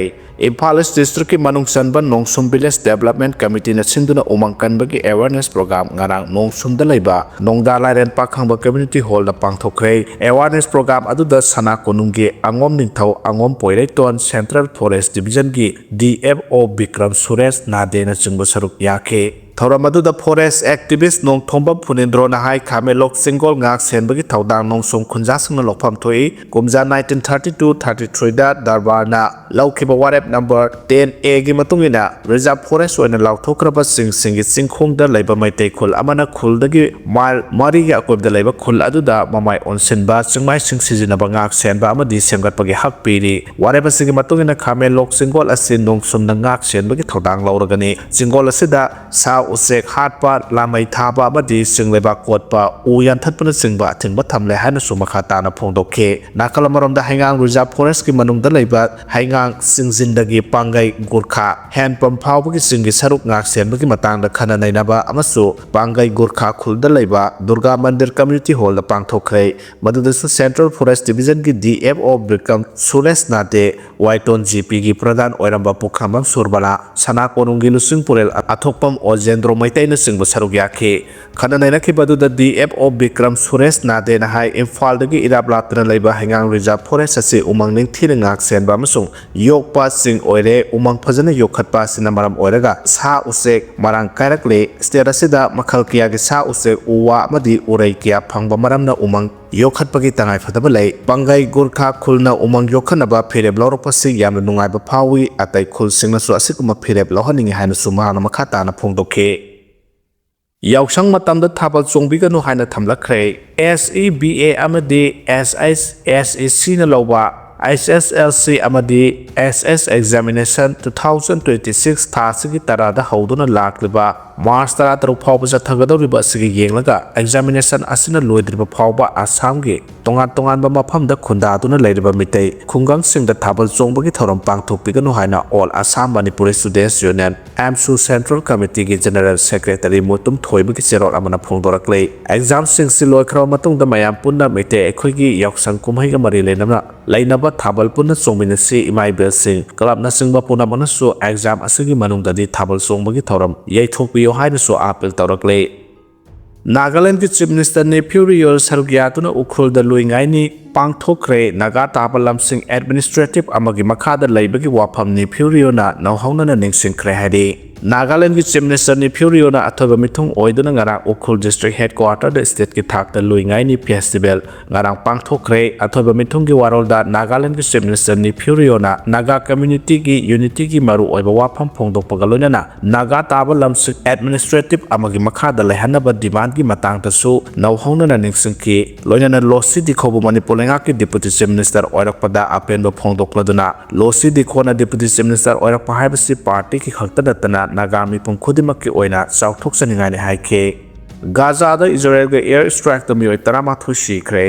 ꯏꯝꯐꯥꯜ ꯏꯁ ꯗꯤꯁꯇ꯭ꯔꯤꯛꯀꯤ ꯃꯅꯨꯡ ꯆꯟꯕ ꯅꯣꯡꯁꯨꯝ ꯚꯤꯂꯦꯖ ꯗꯦꯕꯂꯞꯃꯦꯟ ꯀꯃꯤꯇꯤꯅ ꯁꯤꯟꯗꯨꯅ ꯎꯃꯪ ꯀꯟꯕꯒꯤ ꯑꯦꯋꯥꯔꯅꯦꯁ ꯄ꯭ꯔꯣꯒ꯭ꯔꯥꯝ ꯉꯔꯥꯡ ꯅꯣꯡꯁꯨꯝꯗ ꯂꯩꯕ ꯅꯣꯡꯗꯥ ꯂꯥꯏꯔꯦꯟ ꯄꯥꯈꯪꯕ ꯀꯝꯃ꯭ꯌꯨꯅꯤꯇꯤ ꯍꯣꯜꯗ ꯄꯥꯡꯊꯣꯛꯈ꯭ꯔꯦ꯫ ꯑꯦꯋꯥꯔꯅꯦꯁ ꯄ꯭ꯔꯣꯒ꯭ꯔꯥꯝ ꯑꯗꯨꯗ ꯁꯅꯥ ꯀꯣꯅꯨꯡꯒꯤ ꯑꯉꯣꯝ ꯅꯤꯡꯊꯧ, ꯑꯉꯣꯝ ꯄꯣꯏꯔꯩꯇꯣꯟ, ꯁꯦꯟꯇ꯭ꯔꯦꯜ ꯐꯣꯔꯦꯁ ꯗꯤꯕꯤꯖꯟꯒꯤ DFO ꯕꯤꯀ꯭ꯔꯝ ꯁꯨꯔꯦꯁ ꯅꯥꯗꯦꯅꯆꯤꯡꯕ ꯁꯔꯨꯛ ꯌꯥꯈꯤ꯫ ꯊꯧꯔꯝ ꯑꯗꯨꯗ ꯐꯣꯔꯦꯁ ꯑꯦꯛꯇꯤꯚꯤꯁ ꯅꯣꯡꯊꯣꯝꯕꯝ ꯐꯨꯅꯤꯟꯗ꯭ꯔꯣꯅ ꯍꯥꯏ, ꯈꯥꯃꯦꯂꯣꯛ ꯆꯤꯡꯒꯣꯜ ꯉꯥꯛ ꯁꯦꯟꯕꯒꯤ ꯊꯧꯗꯥꯡ ꯅꯣꯡꯁꯨꯝ ꯈꯨꯟꯖꯥꯁꯤꯡꯅ ꯂꯧꯐꯝ ꯊꯣꯛꯏ꯫ ꯀꯨꯝꯖꯥ nineteen thirty two thirty threeꯗ ꯗꯔꯕꯥꯔꯅ ꯂꯧꯈꯤꯕ ꯋꯥꯔꯦꯞ ꯅꯝꯕꯔ ten Aꯒꯤ ꯃꯇꯨꯡ ꯏꯟꯅ ꯔꯤꯖꯥꯔꯚ ꯐꯣꯔꯦꯁ ꯑꯣꯏꯅ ꯂꯥꯎꯊꯣꯛꯈ꯭ꯔꯕ ꯆꯤꯡꯁꯤꯡꯒꯤ ꯆꯤꯡꯈꯣꯡꯗ ꯂꯩꯕ ꯃꯩꯇꯩ ꯈꯨꯜ ꯑꯃꯅ ꯈꯨꯜꯗꯒꯤ ꯃꯥꯏꯜ ꯃꯔꯤꯒꯤ ꯑꯀꯣꯏꯕꯗ ꯂꯩꯕ ꯈꯨꯜ ꯑꯗꯨꯗ ꯃꯃꯥꯏ ꯑꯣꯟꯁꯤꯟꯕ ꯆꯤꯡꯃꯥꯏꯁꯤꯡ ꯁꯤꯖꯤꯟꯅꯕ ꯉꯥꯛ ꯁꯦꯟꯕ ꯑꯃꯗꯤ ꯁꯦꯝꯒꯠꯄꯒꯤ ꯍꯛ ꯄꯤꯔꯤ꯫ ꯋꯥꯔꯦꯞ ꯑꯁꯤꯒꯤ ꯃꯇꯨꯡ ꯏꯟꯅ ꯈꯥꯃꯦꯟꯂꯣꯛ ꯆꯤꯡꯒꯣꯜ ꯑꯁꯤ ꯅꯣꯡꯁꯨꯝꯅ ꯉꯥꯛ ꯁꯦꯟꯕꯒꯤ ꯊꯧꯗꯥꯡ ꯂꯧꯔꯒꯅꯤ꯫ ꯆꯤꯡꯒꯣꯜ ꯑꯁꯤꯗ ꯁꯥ ꯎꯆꯦꯛ ꯍꯥꯠꯄ, ꯂꯥꯃꯩ ꯊꯥꯕ ꯑꯃꯗꯤ ꯆꯤꯡ ꯂꯩꯕꯥꯛ ꯀꯣꯠꯄ, ꯎ ꯌꯥꯟꯊꯠꯄꯅꯆꯤꯡꯕ ꯑꯊꯤꯡꯕ ꯊꯝꯂꯦ ꯍꯥꯏꯅꯁꯨ ꯃꯈꯥ ꯇꯥꯅ ꯐꯣꯡꯗꯣꯛꯈꯤ꯫ ꯅꯥꯀꯜ ꯑꯃꯔꯣꯝꯗ ꯍꯩꯉꯥꯡ ꯔꯤꯖꯥꯔꯚ ꯐꯣꯔꯦꯁꯀꯤ ꯃꯅꯨꯡꯗ ꯂꯩꯕ ꯍꯩꯉꯥꯡ ꯆꯤꯡꯖꯤꯟꯗꯒꯤ ꯄꯥꯡꯒꯩ ꯒꯨꯔꯈꯥ ꯍꯦꯟꯄꯝ ꯐꯥꯎꯕꯒꯤ ꯆꯤꯡꯒꯤ ꯁꯔꯨꯛ ꯉꯥꯛ ꯁꯦꯟꯕꯒꯤ ꯃꯇꯥꯡꯗ ꯈꯟꯅ ꯅꯩꯅꯕ ꯑꯃꯁꯨ ꯄꯥꯡꯒꯩ ꯒꯨꯔꯈꯥ ꯈꯨꯜꯗ ꯂꯩꯕ ꯗꯨꯔꯒꯥ ꯃꯟꯗꯤꯔ ꯀꯝꯃ꯭ꯌꯨꯅꯤꯇꯤ ꯍꯣꯜꯗ ꯄꯥꯡꯊꯣꯛꯈ꯭ꯔꯦ꯫ ꯃꯗꯨꯗꯁꯨ ꯁꯦꯟꯇ꯭ꯔꯦꯜ ꯐꯣꯔꯦꯁ ꯗꯤꯕꯤꯖꯟꯒꯤ DFO ꯕꯤꯀ꯭ꯔꯝ ꯁꯨꯔꯦꯁ ꯅꯥꯇꯦ, ꯋꯥꯏꯇꯣꯟ GPꯒꯤ ꯄ꯭ꯔꯙꯥꯟ ꯑꯣꯏꯔꯝꯕ ꯄꯨꯈ꯭ꯔꯝꯕꯝ ꯁꯨꯔꯕꯂꯥ, ꯁꯅꯥ ꯀꯣꯅꯨꯡꯒꯤ ꯂꯨꯆꯤꯡ ꯄꯨꯔꯦꯜ ꯑꯊꯣꯛꯄꯝ ꯑꯣꯖꯦꯟ, ꯏꯟꯗ꯭ꯔꯣ ꯃꯩꯇꯩꯅꯆꯤꯡꯕ ꯁꯔꯨꯛ ꯌꯥꯈꯤ꯫ ꯈꯟꯅ ꯅꯩꯅꯈꯤꯕ ꯑꯗꯨꯗ D F O Bikram Suresh ꯅꯥꯗꯦꯅ ꯍꯥꯏ, ꯏꯝꯐꯥꯜꯗꯒꯤ ꯏꯔꯥꯞ ꯂꯥꯞꯇꯅ ꯂꯩꯕ ꯍꯩꯉꯥꯡ ꯔꯤꯖꯥꯔꯚ ꯐꯣꯔꯦꯁ ꯑꯁꯤ ꯎꯃꯪ ꯅꯤꯡꯊꯤꯅ ꯉꯥꯛ ꯁꯦꯟꯕ ꯑꯃꯁꯨꯡ ꯌꯣꯛꯄ ꯆꯤꯡ ꯑꯣꯏꯔꯦ꯫ ꯎꯃꯪ ꯐꯖꯅ ꯌꯣꯛꯈꯠꯄ ꯑꯁꯤꯅ ꯃꯔꯝ ꯑꯣꯏꯔꯒ ꯁꯥ ꯎꯆꯦꯛ ꯃꯔꯥꯡ ꯀꯥꯏꯔꯛꯂꯦ꯫ ꯁ꯭ꯇꯦꯠ ꯑꯁꯤꯗ ꯃꯈꯜ ꯀꯌꯥꯒꯤ ꯁꯥ ꯎꯆꯦꯛ, ꯎ ꯋꯥ ꯑꯃꯗꯤ ꯎꯔꯩ ꯀꯌꯥ ꯐꯪꯕ ꯃꯔꯝꯅ ꯎꯃꯪ ꯌꯣꯛꯈꯠꯄꯒꯤ ꯇꯉꯥꯏꯐꯗꯕ ꯂꯩ꯫ ꯄꯥꯡꯒꯩ ꯒꯨꯔꯈꯥ ꯈꯨꯜꯅ ꯎꯃꯪ ꯌꯣꯛꯈꯠꯅꯕ ꯐꯤꯔꯦꯞ ꯂꯧꯔꯛꯄꯁꯤ ꯌꯥꯝꯅ ꯅꯨꯡꯉꯥꯏꯕ ꯐꯥꯎꯏ꯫ ꯑꯇꯩ ꯈꯨꯜꯁꯤꯡꯅꯁꯨ ꯑꯁꯤꯒꯨꯝꯕ ꯐꯤꯔꯦꯞ ꯂꯧꯍꯟꯅꯤꯡꯏ ꯍꯥꯏꯅꯁꯨ ꯃꯍꯥꯛꯅ ꯃꯈꯥ ꯇꯥꯅ ꯐꯣꯡꯗꯣꯛꯈꯤ꯫ ꯌꯥꯎꯁꯪ ꯃꯇꯝꯗ ꯊꯥꯕꯜ ꯆꯣꯡꯕꯤꯒꯅꯨ ꯍꯥꯏꯅ ꯊꯝꯂꯛꯈ꯭ꯔꯦ꯫ ꯑꯦꯁ ꯏ ꯕꯤ ꯑꯦ ꯑꯃꯗꯤ ꯑꯦꯁ ꯑꯩꯆ ꯑꯦꯁ ꯏ ꯁꯤꯅ ꯂꯧꯕ ꯑꯩꯆ ꯑꯦꯁ ꯑꯦꯜ ꯁꯤ ꯑꯃꯗꯤ ꯑꯦꯁ ꯑꯦꯁ examination two thousand twenty six ꯊꯥ ꯑꯁꯤꯒꯤ ꯇꯔꯥꯗ ꯍꯧꯗꯨꯅ ꯂꯥꯛꯂꯤꯕ ꯃꯥꯔꯆ ꯇꯔꯥꯇꯔꯨꯛ ꯐꯥꯎꯕ ꯆꯠꯊꯒꯗꯧꯔꯤꯕ ꯑꯁꯤꯒꯤ ꯌꯦꯡꯂꯒ ꯑꯦꯛꯖꯥꯃꯤꯅꯦꯁꯟ ꯑꯁꯤꯅ ꯂꯣꯏꯗ꯭ꯔꯤꯕ ꯐꯥꯎꯕ ꯑꯁꯥꯝꯒꯤ ꯇꯣꯉꯥꯟ ꯇꯣꯉꯥꯟꯕ ꯃꯐꯝꯗ ꯈꯨꯟꯗꯥꯗꯨꯅ ꯂꯩꯔꯤꯕ ꯃꯤꯇꯩ ꯈꯨꯡꯒꯪꯁꯤꯡꯗ ꯊꯥꯕꯜ ꯆꯣꯡꯕꯒꯤ ꯊꯧꯔꯝ ꯄꯥꯡꯊꯣꯛꯄꯤꯒꯅꯨ ꯍꯥꯏꯅ All Assam Manipuri Students Union, ꯑꯦꯝꯁꯨ, Central Committeeꯒꯤ General Secretary Mutum ꯊꯣꯏꯕꯒꯤ ꯆꯦꯔꯣꯜ ꯑꯃꯅ ꯐꯣꯡꯗꯣꯔꯛꯂꯤ꯫ ꯑꯦꯛꯖꯥꯝꯁꯤꯡꯁꯤ ꯂꯣꯏꯈ꯭ꯔꯕ ꯃꯇꯨꯡꯗ ꯃꯌꯥꯝ ꯄꯨꯟꯅ ꯃꯩꯇꯩ ꯑꯩꯈꯣꯏꯒꯤ ꯌꯥꯎꯁꯪ ꯀꯨꯝꯍꯩꯒ ꯃꯔꯤ ꯂꯩꯅꯅ ꯂꯩꯅꯕ ꯊꯥꯕꯜ ꯄꯨꯟꯅ ꯆꯣꯡꯃꯤꯟꯅꯁꯤ꯫ ꯏꯃꯥ ꯏꯕꯦꯜꯁꯤꯡ, ꯀ꯭ꯂꯕꯅꯆꯤꯡꯕ ꯄꯨꯝꯅꯃꯛꯅꯁꯨ ꯑꯦꯛꯖꯥꯝ ꯑꯁꯤꯒꯤ ꯃꯅꯨꯡꯗꯗꯤ ꯊꯥꯕꯜ ꯆꯣꯡꯕꯒꯤ ꯊꯧꯔꯝ ꯌꯩꯊꯣꯛꯄꯤꯌꯨ ꯍꯥꯏꯅꯁꯨ ꯑꯥꯄꯤꯜ ꯇꯧꯔꯛꯂꯤ꯫ ꯅꯥꯒꯥꯂꯦꯟꯗꯒꯤ Chief Minister Neiphiu Rio ꯁꯔꯨꯛ ꯌꯥꯗꯨꯅ ꯎꯈ꯭ꯔꯨꯜꯗ ꯂꯨꯏ ꯉꯥꯏꯅꯤ ꯄꯥꯡꯊꯣꯛꯈ꯭ꯔꯦ꯫ ꯅꯥꯒꯥ ꯇꯥꯕ ꯂꯝꯁꯤꯡ administrative ꯑꯃꯒꯤ ꯃꯈꯥꯗ ꯂꯩꯕꯒꯤ ꯋꯥꯐꯝ Neiphiu Rioꯅ ꯅꯧꯍꯧꯅꯅ ꯅꯤꯡꯁꯤꯡꯈ꯭ꯔꯦ ꯍꯥꯏꯔꯤ꯫ ꯅꯥꯒꯥꯂꯦꯟꯗꯒꯤ Chief Minister Neiphiu Rioꯅ ꯑꯊꯣꯏꯕ ꯃꯤꯊꯨꯡ ꯑꯣꯏꯗꯨꯅ ꯉꯔꯥꯡ ꯎꯈ꯭ꯔꯨꯜ district headquarterꯗ stateꯀꯤ ꯊꯥꯛꯇ ꯂꯨꯏ ꯉꯥꯏꯅꯤ festival ꯉꯔꯥꯡ ꯄꯥꯡꯊꯣꯛꯈ꯭ꯔꯦ꯫ ꯑꯊꯣꯏꯕ ꯃꯤꯊꯨꯡꯒꯤ ꯋꯥꯔꯣꯜꯗ ꯅꯥꯒꯥꯂꯦꯟꯗꯒꯤ Chief Minister Neiphiu Rioꯅ ꯅꯥꯒꯥ communityꯒꯤ unityꯒꯤ ꯃꯔꯨꯑꯣꯏꯕ ꯋꯥꯐꯝ ꯐꯣꯡꯗꯣꯛꯄꯒ ꯂꯣꯏꯅꯅ ꯅꯥꯒꯥ ꯇꯥꯕ ꯂꯝꯁꯤꯡ administrative ꯑꯃꯒꯤ ꯃꯈꯥꯗ ꯂꯩꯍꯟꯅꯕ demandꯒꯤ ꯃꯇꯥꯡꯗꯁꯨ ꯅꯧꯍꯧꯅꯅ ꯅꯤꯡꯁꯤꯡꯈꯤ꯫ ꯂꯣꯏꯅꯅ ꯂꯣꯁꯤ ꯗꯤꯈꯣꯕꯨ ꯃꯅꯤꯄꯨꯔ ꯂꯩꯉꯥꯛꯀꯤ Deputy Chief Minister ꯑꯣꯏꯔꯛꯄꯗ ꯑꯄꯦꯟꯕ ꯐꯣꯡꯗꯣꯛꯂꯗꯨꯅ, ꯂꯣꯁꯤ ꯗꯤꯈꯣꯅ Deputy Chief Minister ꯑꯣꯏꯔꯛꯄ ꯍꯥꯏꯕꯁꯤ partyꯒꯤ ꯈꯛꯇ ꯅꯠꯇꯅ ꯅꯥꯒꯥ ꯃꯤꯄꯨꯝ ꯈꯨꯗꯤꯡꯃꯛꯀꯤ ꯑꯣꯏꯅ ꯆꯥꯎꯊꯣꯛꯆꯅꯤꯡꯉꯥꯏꯅꯤ ꯍꯥꯏꯈꯤ꯫ ꯒꯥꯖꯥꯗ ꯏꯖꯔꯦꯜꯒꯤ air strikeꯇ ꯃꯤꯑꯣꯏ ꯇꯔꯥꯃꯥꯊꯣꯏ ꯁꯤꯈ꯭ꯔꯦ꯫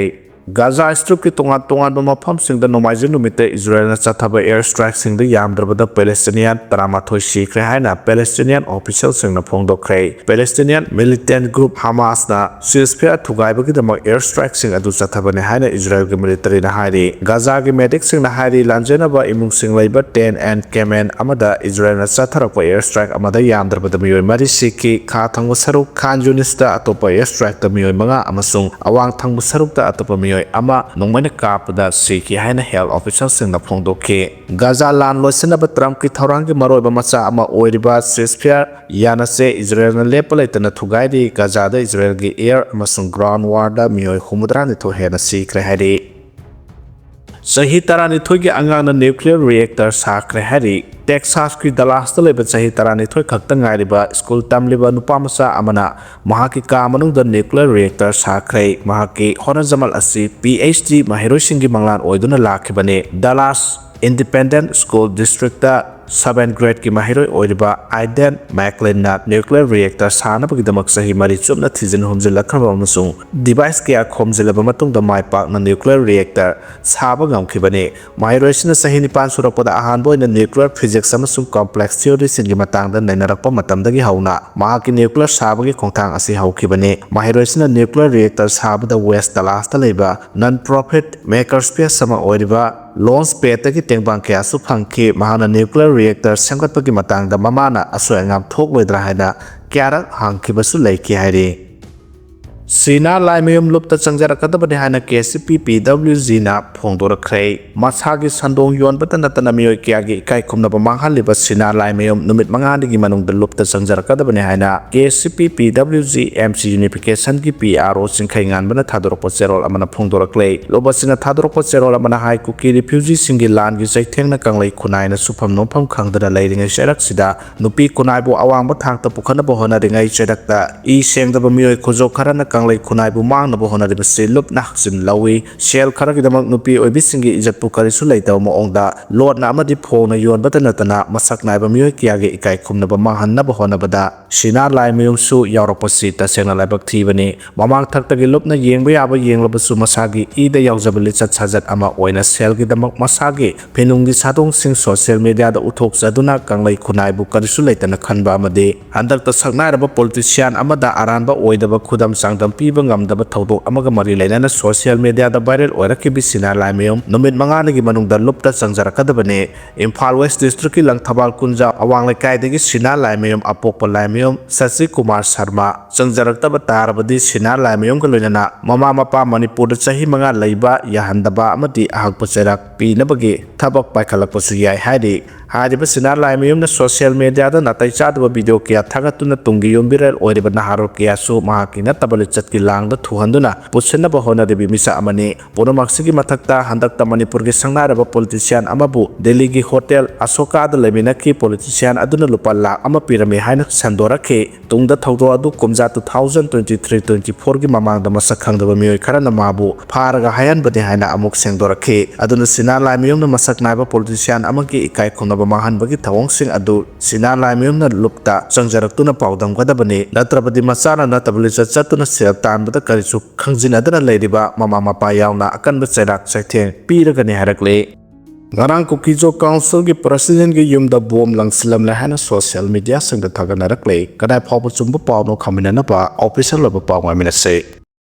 ꯒꯥꯖꯥ ꯁ꯭ꯇ꯭ꯔꯤꯞꯀꯤ ꯇꯣꯉꯥꯟ ꯇꯣꯉꯥꯟꯕ ꯃꯐꯝꯁꯤꯡꯗ ꯅꯣꯡꯃꯥꯏꯖꯤꯡ ꯅꯨꯃꯤꯠꯇ ꯏꯖꯔꯦꯜꯅ ꯆꯠꯊꯕ air strikeꯁꯤꯡꯗ ꯌꯥꯝꯗ꯭ꯔꯕꯗ Palestinian ꯇꯔꯥꯃꯥꯊꯣꯏ ꯁꯤꯈ꯭ꯔꯦ ꯍꯥꯏꯅ Palestinian officialꯁꯤꯡꯅ ꯐꯣꯡꯗꯣꯛꯈ꯭ꯔꯦ꯫ Palestinian militant group Hamasꯅ ceasefire ꯊꯨꯒꯥꯏꯕꯒꯤꯗꯃꯛ air strikeꯁꯤꯡ ꯑꯗꯨ ꯆꯠꯊꯕꯅꯤ ꯍꯥꯏꯅ ꯏꯖꯔꯦꯜꯒꯤ militaryꯅ ꯍꯥꯏꯔꯤ꯫ ꯒꯥꯖꯥꯒꯤ medicꯁꯤꯡꯅ ꯍꯥꯏꯔꯤ, ꯂꯥꯟꯖꯦꯟꯅꯕ ꯏꯃꯨꯡꯁꯤꯡ ꯂꯩꯕ Ten and Kamen ꯑꯃꯗ ꯏꯖꯔꯦꯜꯅ ꯆꯠꯊꯔꯛꯄ air strike ꯑꯃꯗ ꯌꯥꯝꯗ꯭ꯔꯕꯗ ꯃꯤꯑꯣꯏ ꯃꯔꯤ ꯁꯤꯈꯤ꯫ ꯈꯥ ꯊꯪꯕ ꯁꯔꯨꯛ Khan Younisꯇ ꯑꯇꯣꯞꯄ air strikeꯇ ꯃꯤꯑꯣꯏ ꯃꯉꯥ ꯑꯃꯁꯨꯡ ꯑꯋꯥꯡ ꯊꯪꯕ ꯁꯔꯨꯛꯇ ꯑꯇꯣꯞꯄ ꯃꯤꯑꯣꯏ ꯑꯃ ꯅꯣꯡꯃꯩꯅ ꯀꯥꯞꯄꯗ ꯁꯤꯈꯤ ꯍꯥꯏꯅ health officialꯁꯤꯡꯅ ꯐꯣꯡꯗꯣꯛꯈꯤ꯫ ꯒꯥꯖꯥ ꯂꯥꯟ ꯂꯣꯏꯁꯤꯟꯅꯕ Trumpꯀꯤ ꯊꯧꯔꯥꯡꯒꯤ ꯃꯔꯨꯑꯣꯏꯕ ꯃꯆꯥꯛ ꯑꯃ ꯑꯣꯏꯔꯤꯕ ceasefire ꯌꯥꯅꯁꯦ ꯏꯖꯔꯦꯜꯅ ꯂꯦꯞꯄ ꯂꯩꯇꯅ ꯊꯨꯒꯥꯏꯔꯤ꯫ ꯒꯥꯖꯥꯗ ꯏꯖꯔꯦꯜꯒꯤ air ꯑꯃꯁꯨꯡ ground warꯗ ꯃꯤꯑꯣꯏ ꯍꯨꯝꯐꯨꯇꯔꯥꯅꯤꯊꯣꯏ ꯍꯦꯟꯅ ꯁꯤꯈ꯭ꯔꯦ ꯍꯥꯏꯔꯤ꯫ ꯆꯍꯤ ꯇꯔꯥꯅꯤꯊꯣꯏꯒꯤ ꯑꯉꯥꯡꯅ nuclear reactor ꯁꯥꯈ꯭ꯔꯦ ꯍꯥꯏꯔꯤ꯫ Texasꯀꯤ Dallasꯇ ꯂꯩꯕ ꯆꯍꯤ ꯇꯔꯥꯅꯤꯊꯣꯏ ꯈꯛꯇ ꯉꯥꯏꯔꯤꯕ ꯁ꯭ꯀꯨꯜ ꯇꯝꯂꯤꯕ ꯅꯨꯄꯥ ꯃꯆꯥ ꯑꯃꯅ ꯃꯍꯥꯛꯀꯤ ꯀꯥ ꯃꯅꯨꯡꯗ nuclear reactor ꯁꯥꯈ꯭ꯔꯦ꯫ ꯃꯍꯥꯛꯀꯤ ꯍꯣꯠꯅꯖꯃꯜ ꯑꯁꯤ PhD ꯃꯍꯩꯔꯣꯏꯁꯤꯡꯒꯤ ꯃꯪꯂꯥꯟ ꯑꯣꯏꯗꯨꯅ ꯂꯥꯛꯈꯤꯕꯅꯤ꯫ Dallas Independent School Districtꯇ seventh gradeꯀꯤ ꯃꯍꯩꯔꯣꯏ ꯑꯣꯏꯔꯤꯕ Aiden McLeanꯅ nuclear reactor ꯁꯥꯅꯕꯒꯤꯗꯃꯛ ꯆꯍꯤ ꯃꯔꯤ ꯆꯨꯞꯅ ꯊꯤꯖꯤꯟ ꯍꯨꯝꯖꯤꯜꯂꯛꯈ꯭ꯔꯕ ꯑꯃꯁꯨꯡ device ꯀꯌꯥ ꯈꯣꯝꯖꯤꯜꯂꯕ ꯃꯇꯨꯡꯗ ꯃꯥꯏ ꯄꯥꯛꯅ nuclear reactor ꯁꯥꯕ ꯉꯝꯈꯤꯕꯅꯤ꯫ ꯃꯍꯩꯔꯣꯏꯁꯤꯅ ꯆꯍꯤ ꯅꯤꯄꯥꯟ ꯁꯨꯔꯛꯄꯗ ꯑꯍꯥꯟꯕ ꯑꯣꯏꯅ nuclear physics ꯑꯃꯁꯨꯡ complex theoryꯁꯤꯡꯒꯤ ꯃꯇꯥꯡꯗ ꯅꯩꯅꯔꯛꯄ ꯃꯇꯝꯗꯒꯤ ꯍꯧꯅ ꯃꯍꯥꯛꯀꯤ nuclear ꯁꯥꯕꯒꯤ ꯈꯣꯡꯊꯥꯡ ꯑꯁꯤ ꯍꯧꯈꯤꯕꯅꯤ꯫ ꯃꯍꯩꯔꯣꯏꯁꯤꯅ nuclear reactor ꯁꯥꯕꯗ West Dallasꯇ ꯂꯩꯕ non-profit makerspace ꯑꯃ ꯑꯣꯏꯔꯤꯕ Launchpadꯇꯒꯤ ꯇꯦꯡꯕꯥꯡ ꯀꯌꯥꯁꯨ ꯐꯪꯈꯤ꯫ ꯃꯍꯥꯛꯅ nuclear reactor ꯁꯦꯝꯒꯠꯄꯒꯤ ꯃꯇꯥꯡꯗ ꯃꯃꯥꯅ ꯑꯁꯣꯏ ꯑꯉꯥꯝ ꯊꯣꯛꯂꯣꯏꯗ꯭ꯔꯥ ꯍꯥꯏꯅ ꯀꯌꯥꯔꯛ ꯍꯪꯈꯤꯕꯁꯨ ꯂꯩꯈꯤ ꯍꯥꯏꯔꯤ꯫ ꯁꯤꯅꯥ ꯂꯥꯏꯃꯌꯨꯝ ꯂꯨꯞꯇ ꯆꯪꯖꯔꯛꯀꯗꯕꯅꯤ ꯍꯥꯏꯅ KCP PWGꯅ ꯐꯣꯡꯗꯣꯔꯛꯈ꯭ꯔꯦ꯫ ꯃꯁꯥꯒꯤ ꯁꯟꯗꯣꯡ ꯌꯣꯟꯕꯇ ꯅꯠꯇꯅ ꯃꯤꯑꯣꯏ ꯀꯌꯥꯒꯤ ꯏꯀꯥꯏ ꯈꯨꯝꯅꯕ ꯃꯥꯡꯍꯜꯂꯤꯕ ꯁꯤꯅꯥ ꯂꯥꯏꯃꯌꯨꯝ ꯅꯨꯃꯤꯠ ꯃꯉꯥꯅꯤꯒꯤ ꯃꯅꯨꯡꯗ ꯂꯨꯞꯇ ꯆꯪꯖꯔꯛꯀꯗꯕꯅꯤ ꯍꯥꯏꯅ KCP PWG MC Unificationꯒꯤ PRO ꯆꯤꯡꯈꯩꯉꯥꯟꯕꯅ ꯊꯥꯗꯣꯔꯛꯄ ꯆꯦꯔꯣꯜ ꯑꯃꯅ ꯐꯣꯡꯗꯣꯔꯛꯂꯦ꯫ ꯂꯨꯕꯁꯤꯡꯅ ꯊꯥꯗꯣꯔꯛꯄ ꯆꯦꯔꯣꯜ ꯑꯃꯅ ꯍꯥꯏ, ꯀꯨꯀꯤ refugeeꯁꯤꯡꯒꯤ ꯂꯥꯟꯒꯤ ꯆꯩꯊꯦꯡꯅ ꯀꯪꯂꯩ ꯈꯨꯟꯅꯥꯏꯅ ꯁꯨꯐꯝ ꯅꯣꯝꯐꯝ ꯈꯪꯗꯅ ꯂꯩꯔꯤꯉꯩ ꯆꯩꯔꯛꯁꯤꯗ ꯅꯨꯄꯤ ꯈꯨꯟꯅꯥꯏꯕꯨ ꯑꯋꯥꯡꯕ ꯊꯥꯛꯇ ꯄꯨꯈꯠꯅꯕ ꯍꯣꯠꯅꯔꯤꯉꯩ ꯆꯩꯔꯛꯇ ꯏ ꯁꯦꯡꯗꯕ ꯃꯤꯑꯣꯏ ꯈꯨꯖꯣꯞ ꯈꯔꯅ ꯀꯪꯂꯩ ꯈꯨꯟꯅꯥꯏꯕꯨ ꯃꯥꯡꯅꯕ ꯍꯣꯠꯅꯔꯤꯕꯁꯤ ꯂꯨꯞꯅ ꯍꯥꯞꯆꯤꯟꯂꯧꯏ꯫ ꯁꯦꯜ ꯈꯔꯒꯤꯗꯃꯛ ꯅꯨꯄꯤ ꯑꯣꯏꯕꯤꯁꯤꯡꯒꯤ ꯏꯖꯠꯄꯨ ꯀꯔꯤꯁꯨ ꯂꯩꯇꯕ ꯃꯑꯣꯡꯗ ꯂꯣꯠꯅ ꯑꯃꯗꯤ ꯐꯣꯡꯅ ꯌꯣꯟꯕꯇ ꯅꯠꯇꯅ ꯃꯁꯛ ꯅꯥꯏꯕ ꯃꯤꯑꯣꯏ ꯀꯌꯥꯒꯤ ꯏꯀꯥꯏ ꯈꯨꯝꯅꯕ ꯃꯥꯡꯍꯟꯅꯕ ꯍꯣꯠꯅꯕꯗ ꯁꯤꯅꯥ ꯂꯥꯏꯃꯌꯨꯝꯁꯨ ꯌꯥꯎꯔꯛꯄꯁꯤ ꯇꯁꯦꯡꯅ ꯂꯥꯏꯕꯛ ꯊꯤꯕꯅꯤ꯫ ꯃꯃꯥꯡ ꯊꯛꯇꯒꯤ ꯂꯨꯞꯅ ꯌꯦꯡꯕ ꯌꯥꯕ ꯌꯦꯡꯂꯕꯁꯨ ꯃꯁꯥꯒꯤ ꯏꯗ ꯌꯥꯎꯖꯕ ꯂꯤꯆꯠ ꯁꯥꯖꯠ ꯑꯃ ꯑꯣꯏꯅ ꯁꯦꯜꯒꯤꯗꯃꯛ ꯃꯁꯥꯒꯤ ꯐꯤꯅꯨꯡꯒꯤ ꯁꯥꯗꯣꯡꯁꯤꯡ social mediaꯗ ꯎꯠꯊꯣꯛꯆꯗꯨꯅ ꯀꯪꯂꯩ ꯈꯨꯟꯅꯥꯏꯕꯨ ꯀꯔꯤꯁꯨ ꯂꯩꯇꯅ ꯈꯟꯕ ꯑꯃꯗꯤ ꯍꯟꯗꯛꯇ ꯁꯛꯅꯥꯏꯔꯕ politician ꯑꯃꯗ ꯑꯔꯥꯟꯕ ꯑꯣꯏꯗꯕ ꯈꯨꯗꯝ ꯆꯥꯡꯗꯝ ꯄꯤꯕ ꯉꯝꯗꯕ ꯊꯧꯗꯣꯛ ꯑꯃꯒ ꯃꯔꯤ ꯂꯩꯅꯅ social mediaꯗ viral ꯑꯣꯏꯔꯛꯈꯤꯕꯤ ꯁꯤꯅꯥ ꯂꯥꯏꯃꯌꯨꯝ ꯅꯨꯃꯤꯠ ꯃꯉꯥꯅꯤꯒꯤ ꯃꯅꯨꯡꯗ ꯂꯨꯞꯇ ꯆꯪꯖꯔꯛꯀꯗꯕꯅꯤ꯫ ꯏꯝꯐꯥꯜ West Districtꯀꯤ ꯂꯪꯊꯕꯥꯜ ꯀꯨꯟꯖꯥ ꯑꯋꯥꯡ ꯂꯩꯀꯥꯏꯗꯒꯤ ꯁꯤꯅꯥ ꯂꯥꯏꯃꯌꯨꯝ ꯑꯄꯣꯛꯄ ꯂꯥꯏꯃꯌꯨꯝ ꯁꯁꯤ ꯀꯨꯃꯥꯔ ꯁꯔꯃ ꯆꯪꯖꯔꯛꯇꯕ ꯇꯥꯔꯕꯗꯤ ꯁꯤꯅꯥ ꯂꯥꯏꯃꯌꯨꯝꯒ ꯂꯣꯏꯅꯅ ꯃꯃꯥ ꯃꯄꯥ ꯃꯅꯤꯄꯨꯔꯗ ꯆꯍꯤ ꯃꯉꯥ ꯂꯩꯕ ꯌꯥꯍꯟꯗꯕ ꯑꯃꯗꯤ ꯑꯍꯛꯄ ꯆꯩꯔꯥꯛ ꯄꯤꯅꯕꯒꯤ ꯊꯕꯛ ꯄꯥꯏꯈꯠꯂꯛꯄꯁꯨ ꯌꯥꯏ ꯍꯥꯏꯔꯤ꯫ ꯍꯥꯏꯔꯤꯕ ꯁꯤꯅꯥ ꯂꯥꯏꯃꯌꯨꯝꯅ social mediaꯗ ꯅꯥꯇꯩ ꯆꯥꯗꯕ video ꯀꯌꯥ ꯊꯥꯒꯠꯇꯨꯅ ꯇꯨꯡꯒꯤ ꯌꯨꯝꯕꯤꯔꯦꯜ ꯑꯣꯏꯔꯤꯕ ꯅꯍꯥꯔꯣꯜ ꯀꯌꯥꯁꯨ ꯃꯍꯥꯛꯀꯤ ꯅꯠꯇꯕ ꯂꯤꯆꯠꯀꯤ ꯂꯥꯡꯗ ꯊꯨꯍꯟꯗꯨꯅ ꯄꯨꯁꯤꯟꯅꯕ ꯍꯣꯠꯅꯔꯤꯕꯤ ꯃꯤꯁꯛ ꯑꯃꯅꯤ꯫ ꯄꯨꯝꯅꯃꯛꯁꯤꯒꯤ ꯃꯊꯛꯇ ꯍꯟꯗꯛꯇ ꯃꯅꯤꯄꯨꯔꯒꯤ ꯁꯛꯅꯥꯏꯔꯕ politician ꯑꯃꯕꯨ ꯗꯤꯜꯂꯤꯒꯤ hotel ꯑꯁꯣꯀꯥꯗ ꯂꯩꯃꯤꯟꯅꯈꯤ꯫ Politician ꯑꯗꯨꯅ ꯂꯨꯄꯥ ꯂꯥꯈ ꯑꯃ ꯄꯤꯔꯝꯃꯤ ꯍꯥꯏꯅ ꯁꯟꯗꯣꯔꯛꯈꯤ꯫ ꯇꯨꯡꯗ ꯊꯧꯗꯣꯛ ꯑꯗꯨ ꯀꯨꯝꯖꯥ two thousand twenty three twenty fourꯒꯤ ꯃꯃꯥꯡꯗ ꯃꯁꯛ ꯈꯪꯗꯕ ꯃꯤꯑꯣꯏ ꯈꯔꯅ ꯃꯥꯕꯨ ꯐꯥꯔꯒ ꯍꯥꯏꯍꯟꯕꯅꯤ ꯍꯥꯏꯅ ꯑꯃꯨꯛ ꯁꯦꯡꯗꯣꯔꯛꯈꯤ꯫ ꯑꯗꯨꯅ ꯁꯤꯅꯥ ꯂꯥꯏꯃꯌꯨꯝꯅ ꯃꯁꯛ ꯅꯥꯏꯕ politician ꯑꯃꯒꯤ ꯏꯀꯥꯏ ꯈꯨꯝꯅꯕ ꯃꯥꯡꯍꯟꯕꯒꯤ ꯊꯧꯑꯣꯡꯁꯤꯡ ꯑꯗꯨ ꯁꯤꯅꯥ ꯂꯥꯏꯃꯌꯨꯝꯅ ꯂꯨꯞꯇ ꯆꯪꯖꯔꯛꯇꯨꯅ ꯄꯥꯎꯗꯝꯒꯗꯕꯅꯤ꯫ ꯅꯠꯇ꯭ꯔꯕꯗꯤ ꯃꯆꯥꯅ ꯅꯠꯇꯕ ꯂꯤꯆꯠ ꯆꯠꯇꯨꯅ ꯁꯦꯜ ꯇꯥꯟꯕꯗ ꯀꯔꯤꯁꯨ ꯈꯪꯖꯤꯟꯅꯗꯅ ꯂꯩꯔꯤꯕ ꯃꯃꯥ ꯃꯄꯥ ꯌꯥꯎꯅ ꯑꯀꯟꯕ ꯆꯩꯔꯥꯛ ꯆꯩꯊꯦꯡ ꯄꯤꯔꯒꯅꯤ ꯍꯥꯏꯔꯛꯂꯤ꯫ ꯉꯔꯥꯡ ꯀꯨꯀꯤꯖꯣ councilꯒꯤ presidentꯒꯤ ꯌꯨꯝꯗ bomb ꯂꯪꯁꯤꯜꯂꯝꯂꯦ ꯍꯥꯏꯅ social mediaꯁꯤꯡꯗ ꯊꯥꯒꯠꯅꯔꯛꯂꯦ꯫ ꯀꯗꯥꯏ ꯐꯥꯎꯕ ꯆꯨꯝꯕ ꯄꯥꯎꯅꯣ ꯈꯪꯃꯤꯟꯅꯅꯕ official ꯑꯣꯏꯕ ꯄꯥꯎ ꯉꯥꯏꯃꯤꯟꯅꯁꯤ꯫